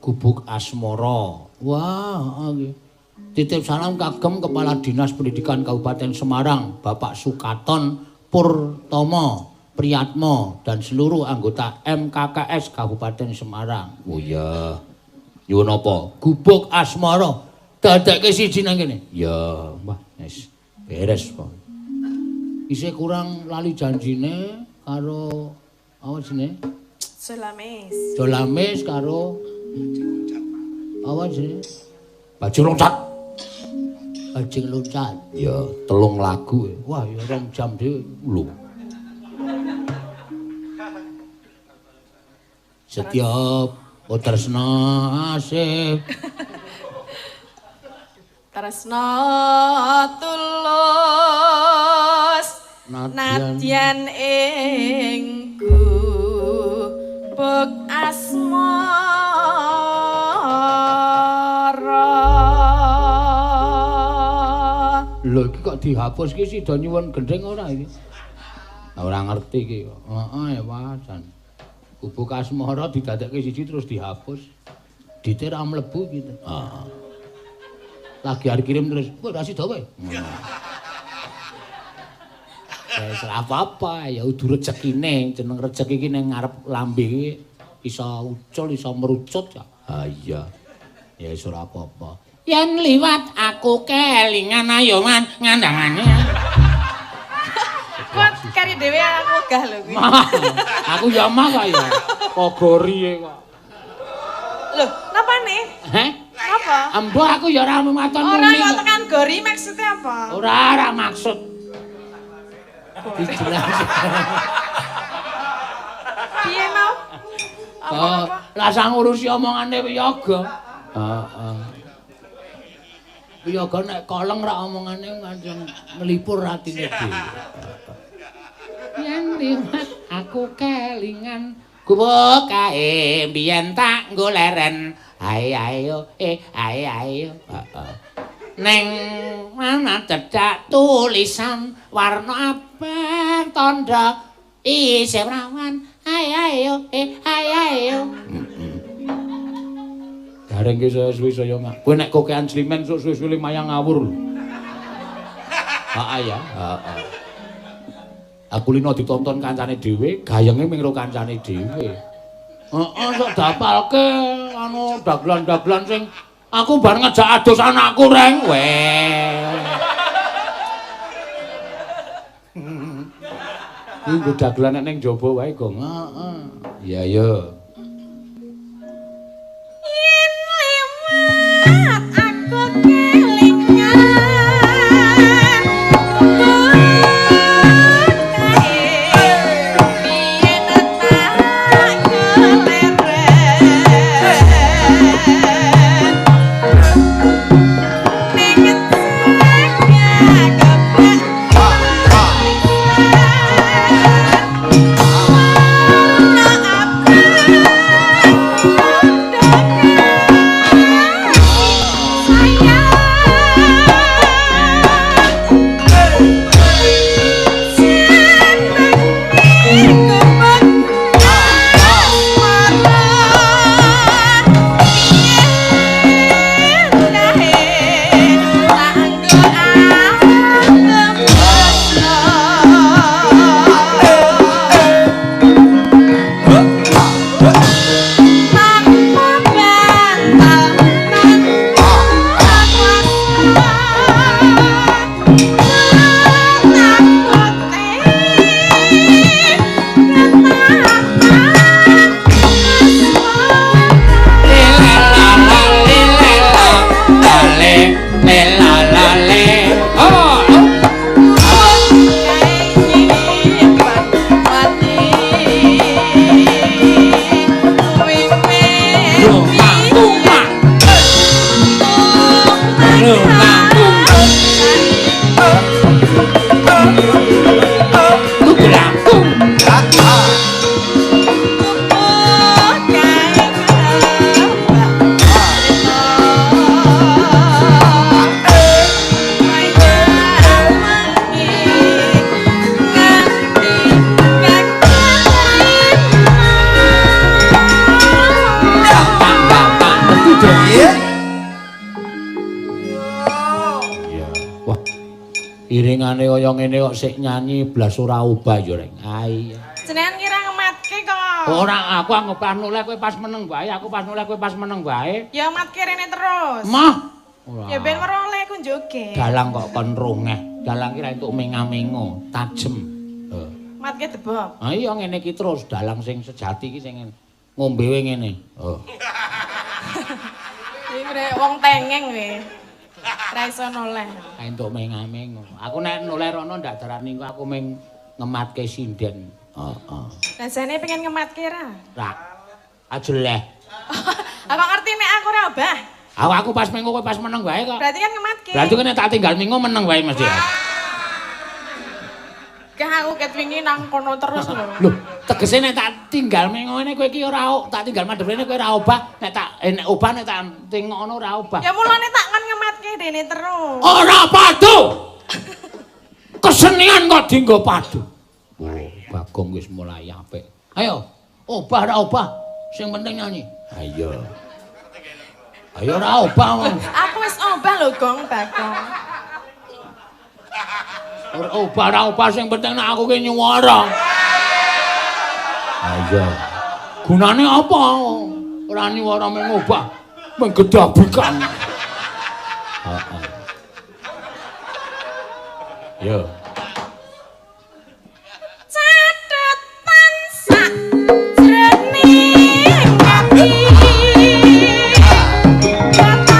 Gubuk Asmara. Wah, heeh nggih. Titip salam kagem Kepala Dinas Pendidikan Kabupaten Semarang, Bapak Sukaton Purtomo Priyatmo dan seluruh anggota MKKS Kabupaten Semarang. Oh iya. Nyuwun apa? Gubuk Asmara. Dadekke siji nang kene. Ya, wah, wis beres kok. Isih kurang lali janjine karo apa jenenge? Sulamis. Dolamis karo apa jenenge? Baju loncat. Bajing loncat. Ya, 3 lagu. Wah, ya 2 jam dhewe lho. Setiap tresna asih Tresna tulus Nadyan. nadyan ing gubuk asmara. Lho iki kok dihapus iki sida nyuwun gendheng ora iki? Ora ngerti iki. Heeh, ya wajan. Gubuk Asmara didadekke siji terus dihapus. Dite ra mlebu iki. Heeh. Lagi arep kirim terus, kowe ora sida kowe. Ya wis ora apa-apa, ya udu rezekine, jeneng rejeki iki ning ngarep lambe iki iso ucul, iso merucut ya. Ha iya. Ya wis ora apa-apa. Yen liwat aku kelingan ayo man ngandangane. Kuat kari dhewe aku wegah lho kuwi. Aku ya mah kok ya. Kogori kok. Lho, napane? Heh? Napa? Embuh aku ya ora maton Ora muni. kok tekan gori maksudnya apa? Ora, ora maksud. Dijelas. Piye mau? Apa Oh, apa? rasa ngurusi omongane wiyaga. Heeh. Wiyaga nek koleng ra omongane nganceng nglipur atine dhewe. Yen liwat aku kelingan gubuk kae mbiyen tak nggo leren. Ae ayo eh ae ayo. Heeh. Neng mana cecak tulisan warna abang tanda isih rawan. Ae ayo eh ae ayo. Gareng ki saya suwi saya ngak. Kowe nek kokean slimen sok suwi-suwi mayang ngawur lho. Heeh ya, heeh. Aku lino ditonton kancane dhewe, gayenge ming ro kancane dhewe. Heeh, sok dapalke anu dagelan-dagelan sing Aku bar ngejak adus anakku, Reng. Weh. Iki nggo dagelan nek ning jaba wae, Gong. Heeh. Iya, ya. Yen liwat aku kelingan biyen tak keleren ning kebak Iringane kaya ngene kok sik nyanyi blas ora obah ya, Reng. Ayo. Jenengan kira ngematke kok. Ora, aku anggap noleh kowe pas meneng wae, aku pas noleh kowe pas meneng wae. Ya matke rene terus. Mah. Ora. Ya ben weruh oleh aku njoget. Dalang kok kon rongeh. Dalang ki ra entuk menga-mengo, tajem. Heeh. Matke debok. Ha iya ngene iki terus dalang sing sejati iki sing ngombe ngene. Heeh. Iki wong tengeng kowe. Ra iso noleh. Entuk meng-mengo. Aku nek noleh rono ndak darani engko aku meng ngematke sinden. Heeh. Lah jane pengen ngematke ra? Ra. Ajeleh. Aku ngerti nek aku ora obah. Aku pas mengo kowe pas meneng wae kok. Berarti kan ngematke. Berarti kan nek tak tinggal mengo meneng wae mesti. Gah aku ket wingi nang kono terus lho. Lho, tegese nek tak tinggal mengo ngene kowe iki ora tak tinggal madhep rene kowe ora obah, nek tak nek obah nek tak tengokno ora obah. Ya mulane tak kon ngematke dene terus. Ora padu. Kesenian kok dienggo padu. Oh, Bagong wis mulai apik. Ayo, obah ora obah, sing penting nyanyi. Ayo. Ayo ora obah. Aku wis obah lho, Gong, Bagong. Ora obah ora obah sing penting nek aku ki nyuwara. Ayo. Gunane apa? Ora nyuwara mung obah, menggedabikan. Heeh. Yo. Catetan sak jroning ati. Aku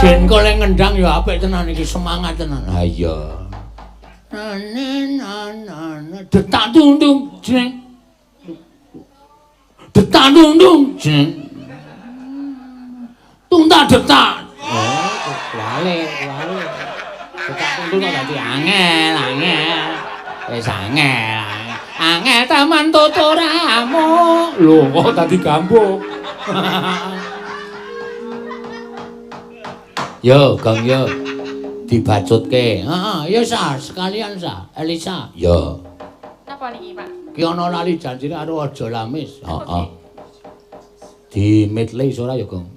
Den kok lek ngendang ya apik tenan iki, semangat tenan. Ha iya. Na na na na detak dung dung jeng. Detak dung dung jeng. Tung tak detak. Oh, wale wale. Detak tung tung dadi angel angel. Wis angel. Angel taman tuturamu. Lho kok dadi gambuk. Yo, Gong yo. Dibacutke. Heeh, ya sa, sekalian sa, Elisa. Yo. Napa niki, Pak? Ki ana lali janjine karo aja lamis. Heeh. Di medley iso ora ya, Gong?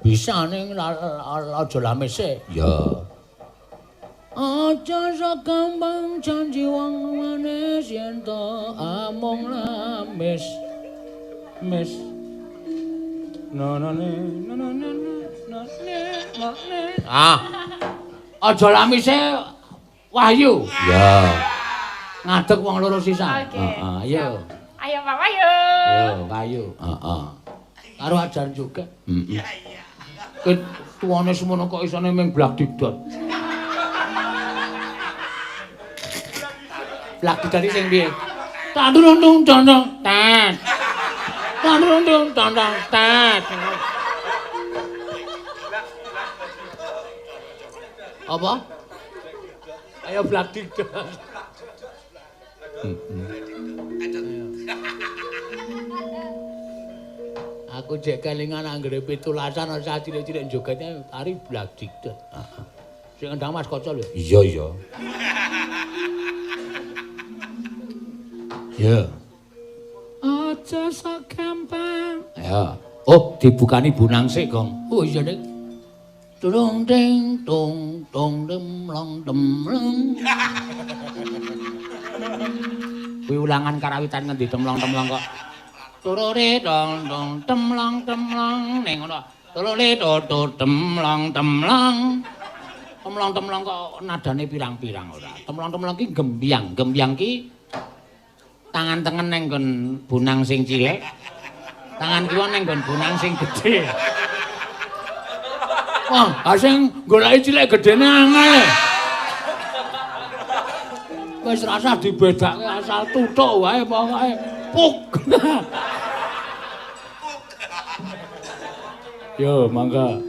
Bisa ning aja lamis e. Ya. Aja sok gampang janji wong manis yen to amung lamis. Mis. No no no no no no. Ah. Aja lamise Wahyu. Ya. Ngadeg wong loro sisan. Heeh, ayo. Ayo Pak Wahyu. Yo, Wahyu. Heeh. Karo ajar juga. Heeh. Iya, iya. Ket tuane semono kok isone ming blak didot. Blak didot sing piye? Tandung tung tandung tat. Tandung tung tandung tat. Apa? Ayo blak didot. Aku jek kelingan anggere 17-an ora cilik-cilik jogete tari blak didot. Heeh. Sing ngendang Mas Kaca lho. Iya, iya. Ya. Aja sok gampang. Ya. Oh, dibukani bunang sik, Gong. Oh iya, Dik. Tulung ding tung tung demlong demlong. Kuwi ulangan karawitan ngendi demlong-demlong kok. Turure dong dong temlong temlong ning ngono. Turure do do temlong temlong. Temlong-temlong kok nadane pirang-pirang ora. Temlong-temlong ki gembyang, gembyang ki tangan tengen ning nggon bonang sing cilik. Tangan kiwa ning nggon bonang sing gedhe. Wah, sing goleki cilik gedene angel. Wis rasah dibedake asal tuthuk wae pokoke. Puk. Yo, mangga.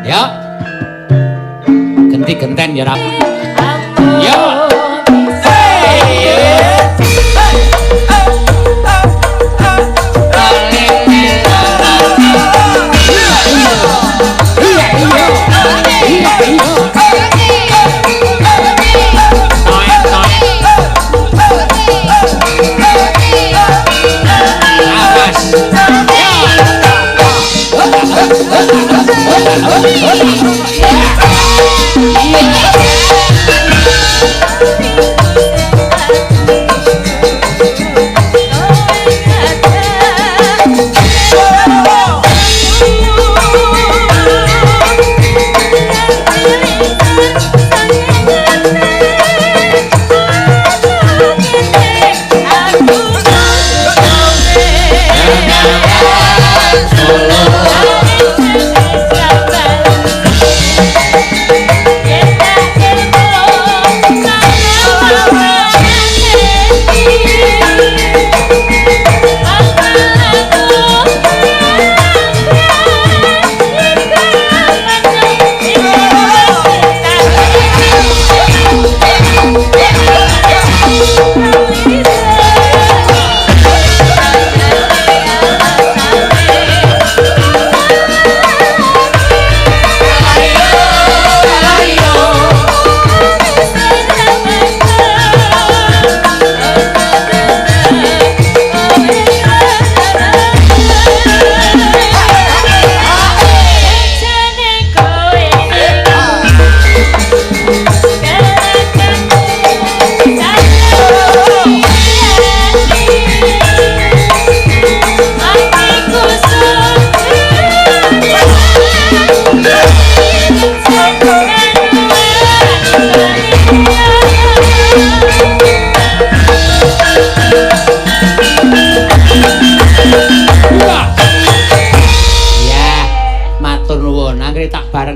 Ya. Genti-genten ya, Rap. Yo. Awas.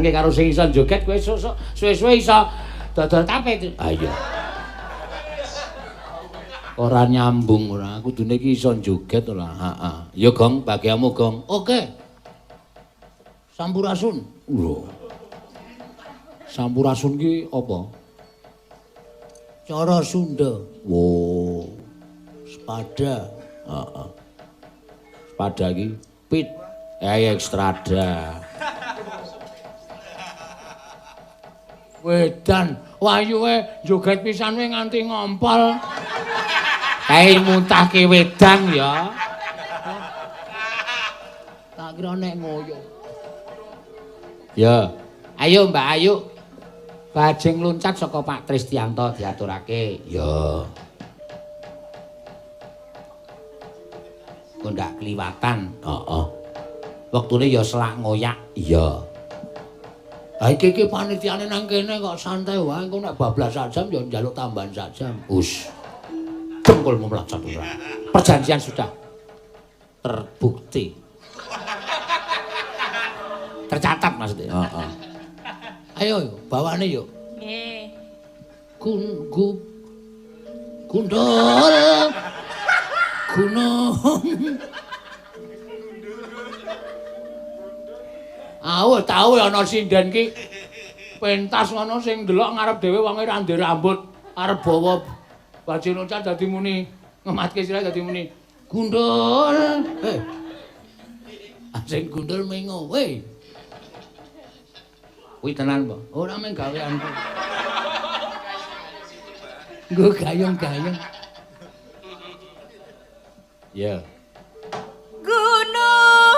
dibarengke karo sing iso joget kowe suwe-suwe iso dodol tape. Ah iya. Ora nyambung ora, kudune iki iso joget ora. Heeh. Ya Gong, bagianmu Gong. Oke. Sampurasun. Lho. Sampurasun ki apa? Cara Sunda. Wo. Sepada. Heeh. Sepada ki pit. Ekstrada. Wedan, wayuhe joget pisan we nganti ngompol. Kae muntahke wedang ya. Tak kira nek ngoyo. Ya. Ayo Mbak Ayu. Bajing loncat saka Pak Tristianto diaturake. Ya. Kok ndak kliwatan. Heeh. Wektune ya selak ngoyak. Iya. Ha iki iki panitiane nang kene kok santai wae, engko nek bablas sak jam ya njaluk tambahan sak jam. Us. Dengkulmu mlocot ora. Perjanjian sudah terbukti. Tercatat maksudnya. Heeh. Ayo yo, bawane yo. Nggih. Gundul. Gunung. Awu tau ana sinden ki pentas ngono sing ndelok ngarep dhewe wonge ra ndek rambut, arep bawa bajing loncat dadi muni ngematke sirah dadi muni gundul. Heh. Sing gundul mengo, weh. Kuwi tenan po? Ora mung gaweanku. Nggo gayeng-gayeng. Ya. Gunung.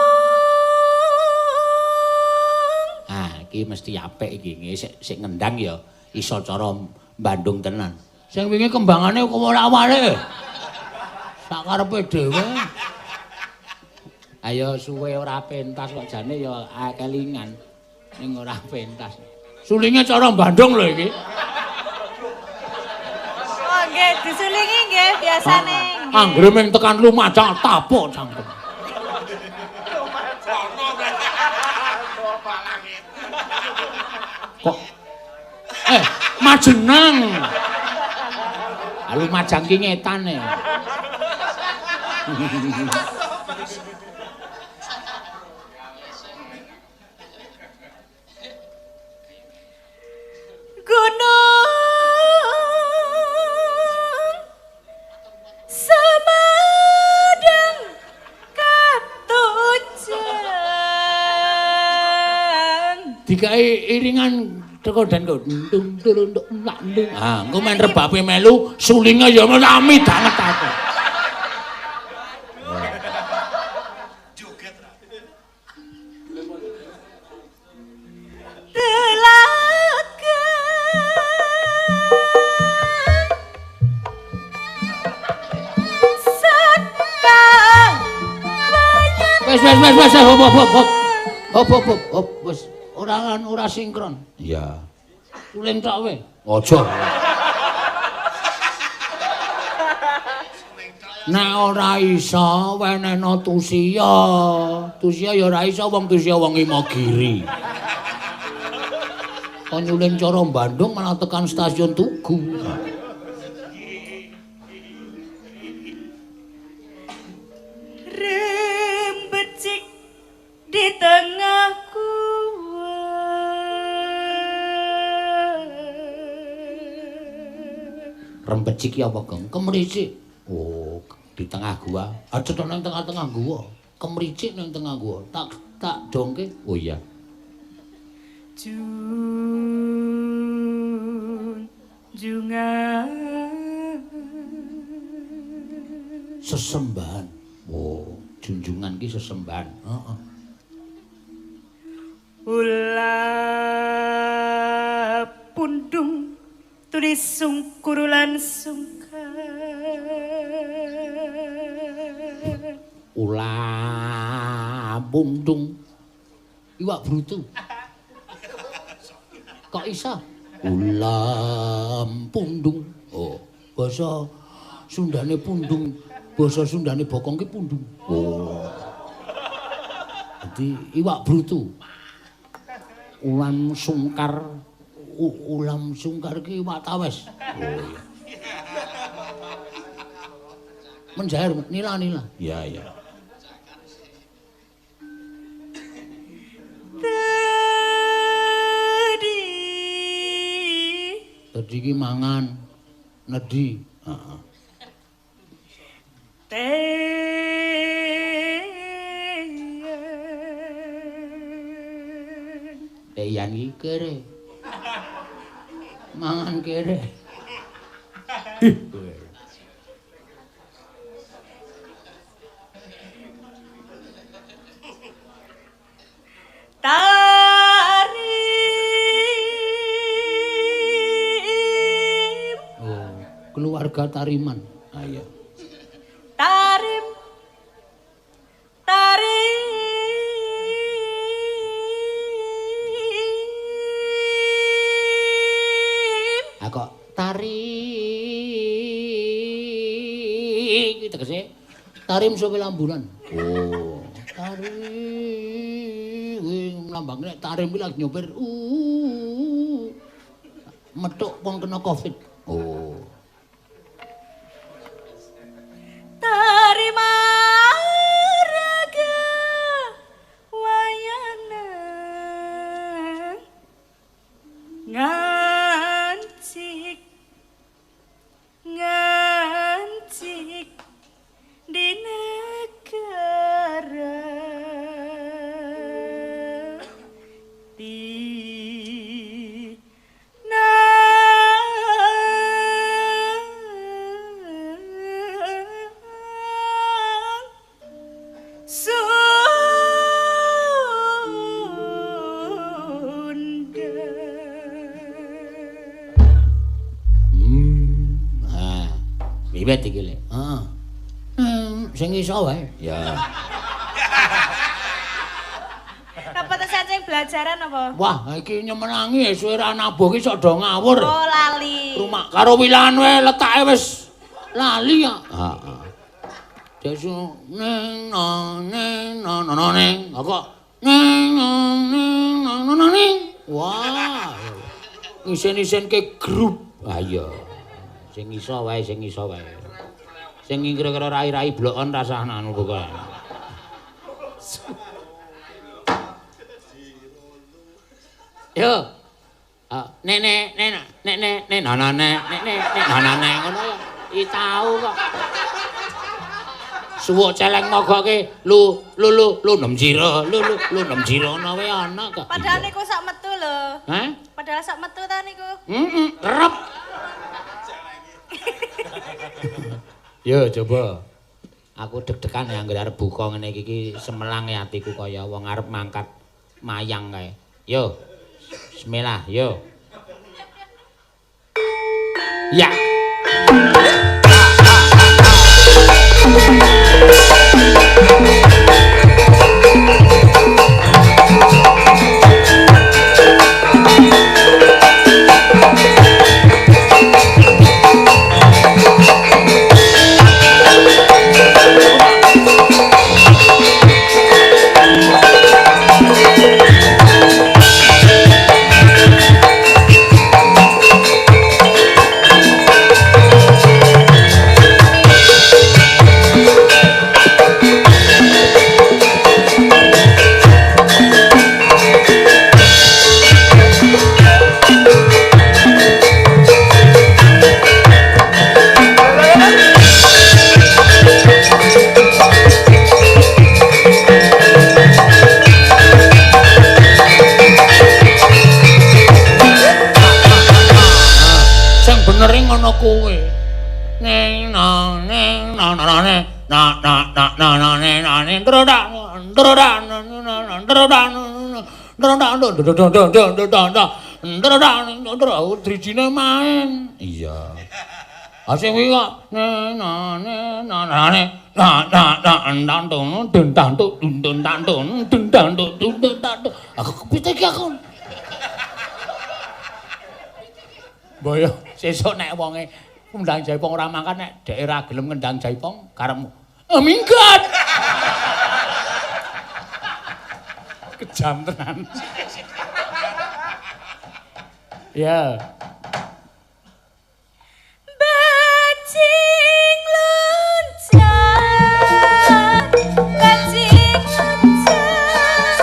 Ah, iki mesti apik iki. Sik ngendang ya iso cara Bandung tenan. Sing wingi kembangane kok ora awale. Sak karepe dhewe. Ayo suwe ora pentas kok jane ya kelingan. Ning ora pentas. Sulinge cara Bandung lho iki. Oh nggih, disulingi nggih biasane. Anggere ming tekan Lumajang tapuk cangkem. Kok Majenang. Lumajang ki ngetane. Gunung Semadang Katujeng. Dikai iringan teko dan kok dung dung dung dung. Ah, engko men rebabe melu sulinge ya rame banget aku. Joget ra. Telaga Wes wes wes wes hop hop hop. Hop hop hop hop wis. Ora ora sinkron. Iya. Suling tok kowe. Aja. Nek ora iso wenehno tusiya. Tusiya ya ora iso wong tusiya wong Imogiri. Kon nyuling cara Bandung malah tekan stasiun Tugu. Rembecik di tengah gua. Rembecik ki apa, Gong? Kemricik. Oh, di tengah gua. Aja to nang tengah-tengah gua. Kemricik nang tengah gua. Tak tak dongke. Oh iya. Junjungan sesembahan. Oh, junjungan ki sesembahan. Heeh. Ula pundung tulis sungkur lan sungkan. Ula pundung iwak brutu. Kok isa? Ulam pundung. Oh, basa Sundane pundung, basa Sundane bokong ki pundung. Oh. Dadi iwak brutu. Ulam sungkar. Ulam sungkar ki watawes. Oh iya. Menjair nila-nila. Iya, iya. Tadi ki mangan nedhi. Heeh. Teyan iki kere. Mangan kere. Tarim. Oh, keluarga Tariman. Ayo. Tarim. Tarim. Ah kok tarik tegese tarim suwe lamburan. Oh, tarim kuwi mlambang nek tarim kuwi lagi nyopir. Metuk wong kena Covid. Oh. Tarima raga wayana ngancik ngancik di negara Wiwit iki le. Heeh. Sing iso wae. Ya. Apa tes sing belajaran apa? Wah, iki nyemenangi suwe ra nabuh iki sok do ngawur. Oh, lali. Rumah karo wilan wae letake wis lali ya. Heeh. Desu neng neng neng neng neng. Kok neng neng neng neng neng. Wah. Ngisen-isenke grup. Ayo. Sing iso wae, sing iso wae. Sing kira-kira rai-rai blokon rasah anu pokoke. Yo. Nek nek nek nek nek nek nek nek nek nek nek ngono ya. I tau kok. Suwuk celeng mogoke lu lu lu lu nem jiro, lu lu lu nem jiro ana wae ana kok. Padahal niku sak metu lho. Hah? Padahal sak metu ta niku. Heeh, kerep. Yo coba. Aku deg-degan ya anggere arep buka ngene iki iki semelang ya atiku kaya wong arep mangkat mayang kae. Yo. Bismillah, yo. Ya. Drijine main. Iya. Ah sing kuwi kok ne na ne na na ne na na na nang dong dun tang dun dun tang dun dun tang dun dun tang. Aku kepite iki aku. Boyo sesuk nek wonge ngundang jaipong ora mangkat nek dhek ora gelem ngendang jaipong karepmu. Minggat. Kejam tenan. Ya. Bajing loncat, bajing loncat,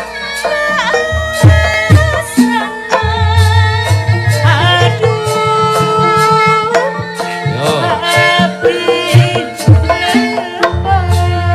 aduh. Yo. Abdi lepat karo.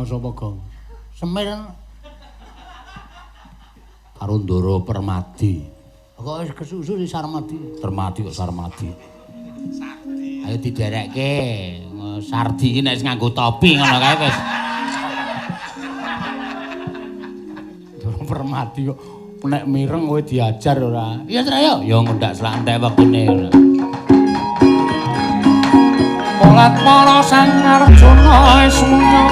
Sapa Gong? Semir karo Ndara Permadi. Kok wis kesusu si Sarmadi? Permadi kok Sarmadi. Sardi. Ayo diderekke. Sardi iki nek wis nganggo topi ngono kae wis. Ndara Permadi kok nek mireng kowe diajar ora? Iya, Tru, ayo. Ya ngundak selak entek wektune. Molat mara Sang Arjuna wis munya.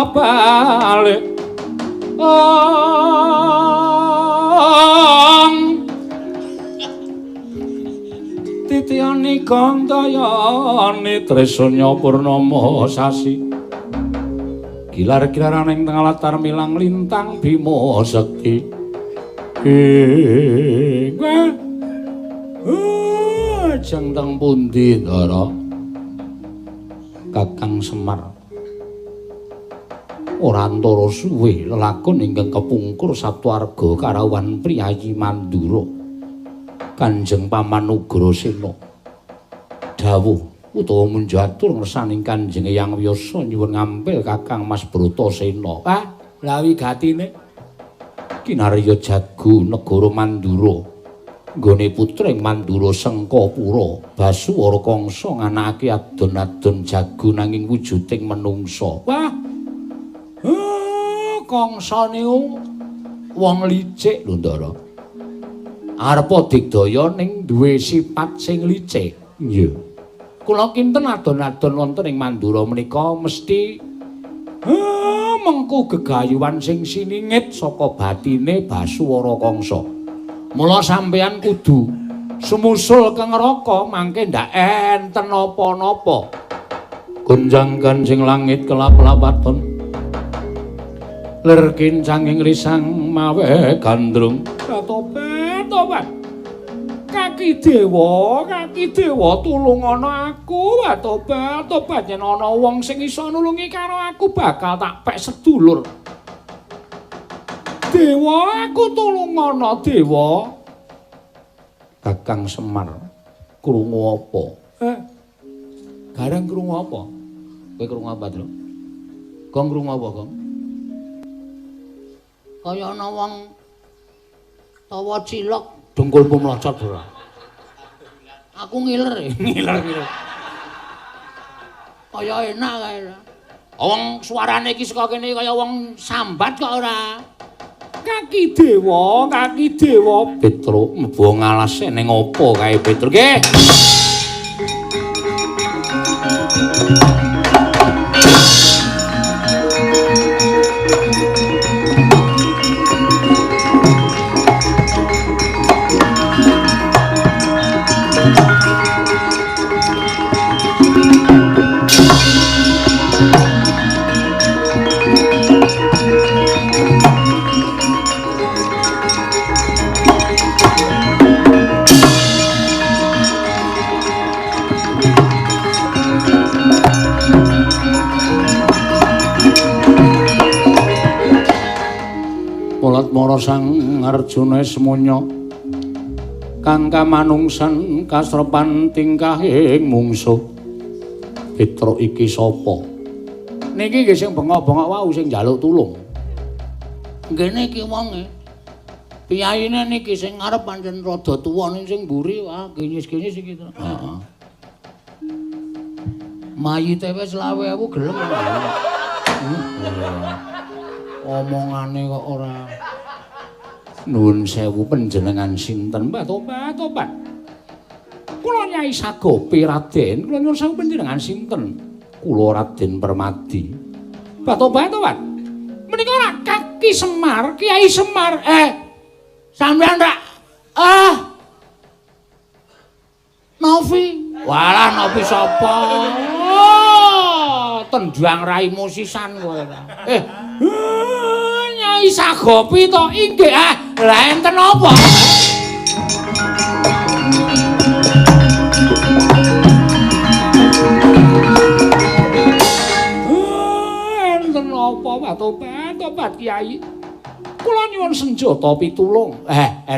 Balik ong titiyani gandayani trisanya purnama sasi gilar-gilaran ing tengah latar milang lintang bima sekti ing jeng teng pundi Ndara Kakang Semar ora antara suwe lelakon ingkang kepungkur satuarga karawan priyayi Mandura Kanjeng Paman Ugrasena dawuh utawa munjatur ngersaning Kanjeng Eyang Wiyasa nyuwun ngampil Kakang Mas Bratasena. Ah, lha wigatine kinarya jago negara Mandura nggone putring Mandura Sengkapura Basuwara Kangsa nganakake adon-adon jago nanging wujuding menungsa. Wah, Kangsa niku wong licik lho Ndara. Arepa digdaya ning duwe sifat sing licik. Nggih. Kula kinten adon-adon wonten ing Mandura menika mesti mengku gegayuhan sing siningit saka batine Basuwara Kangsa. Mula sampeyan kudu sumusul ke neraka mangke ndak enten napa-napa. Gonjang-ganjing langit kelap-lapaton. Lir kincanging risang mawe gandrung. Tobat, tobat. Kaki dewa tulung ana aku. Tobat, tobat yen ana wong sing iso nulungi karo aku bakal tak pek sedulur. Dewa, aku tulung ana dewa. Kakang Semar krungu apa? Gareng krungu apa? Kowe krungu apa, Tru? Gong krungu apa, Gong? Kaya ana wong tawa cilok dengkulmu mlocot ora. Aku ngiler, ngiler. Kaya enak kae. Wong suarane iki saka kene kaya wong sambat kok ora. Kaki dewa Petruk mlebu ngalase ning apa kae Petruk nggih. Mara Sang Arjuna semonya kang kamanungsan kasrepan tingkahing mungsuh. Petruk iki sapa? Niki nggih sing bengok-bengok wau sing njaluk tulung. Nggih niki wonge. Piyayine niki sing ngarep pancen rada tuwa ning sing mburi wah ginyis-ginyis iki to. Heeh. Mayite wis 25.000 gelem. Omongane kok ora. Nuwun sewu panjenengan sinten? Mbah Tobat, Tobat. Kula Nyai Sagopi Raden, kula nyuwun sewu panjenengan sinten? Kula Raden Permadi. Mbah Tobat, Tobat. Menika ora Kaki Semar, Kiai Semar. Sampeyan rak Novi. Walah Novi sapa? Oh, tendang raimu sisan kowe ta. Nyai Sagopi to inggih. Lah enten apa? Enten apa Pak Tobat, Tobat Kiai? Kula nyuwun senjata pitulung.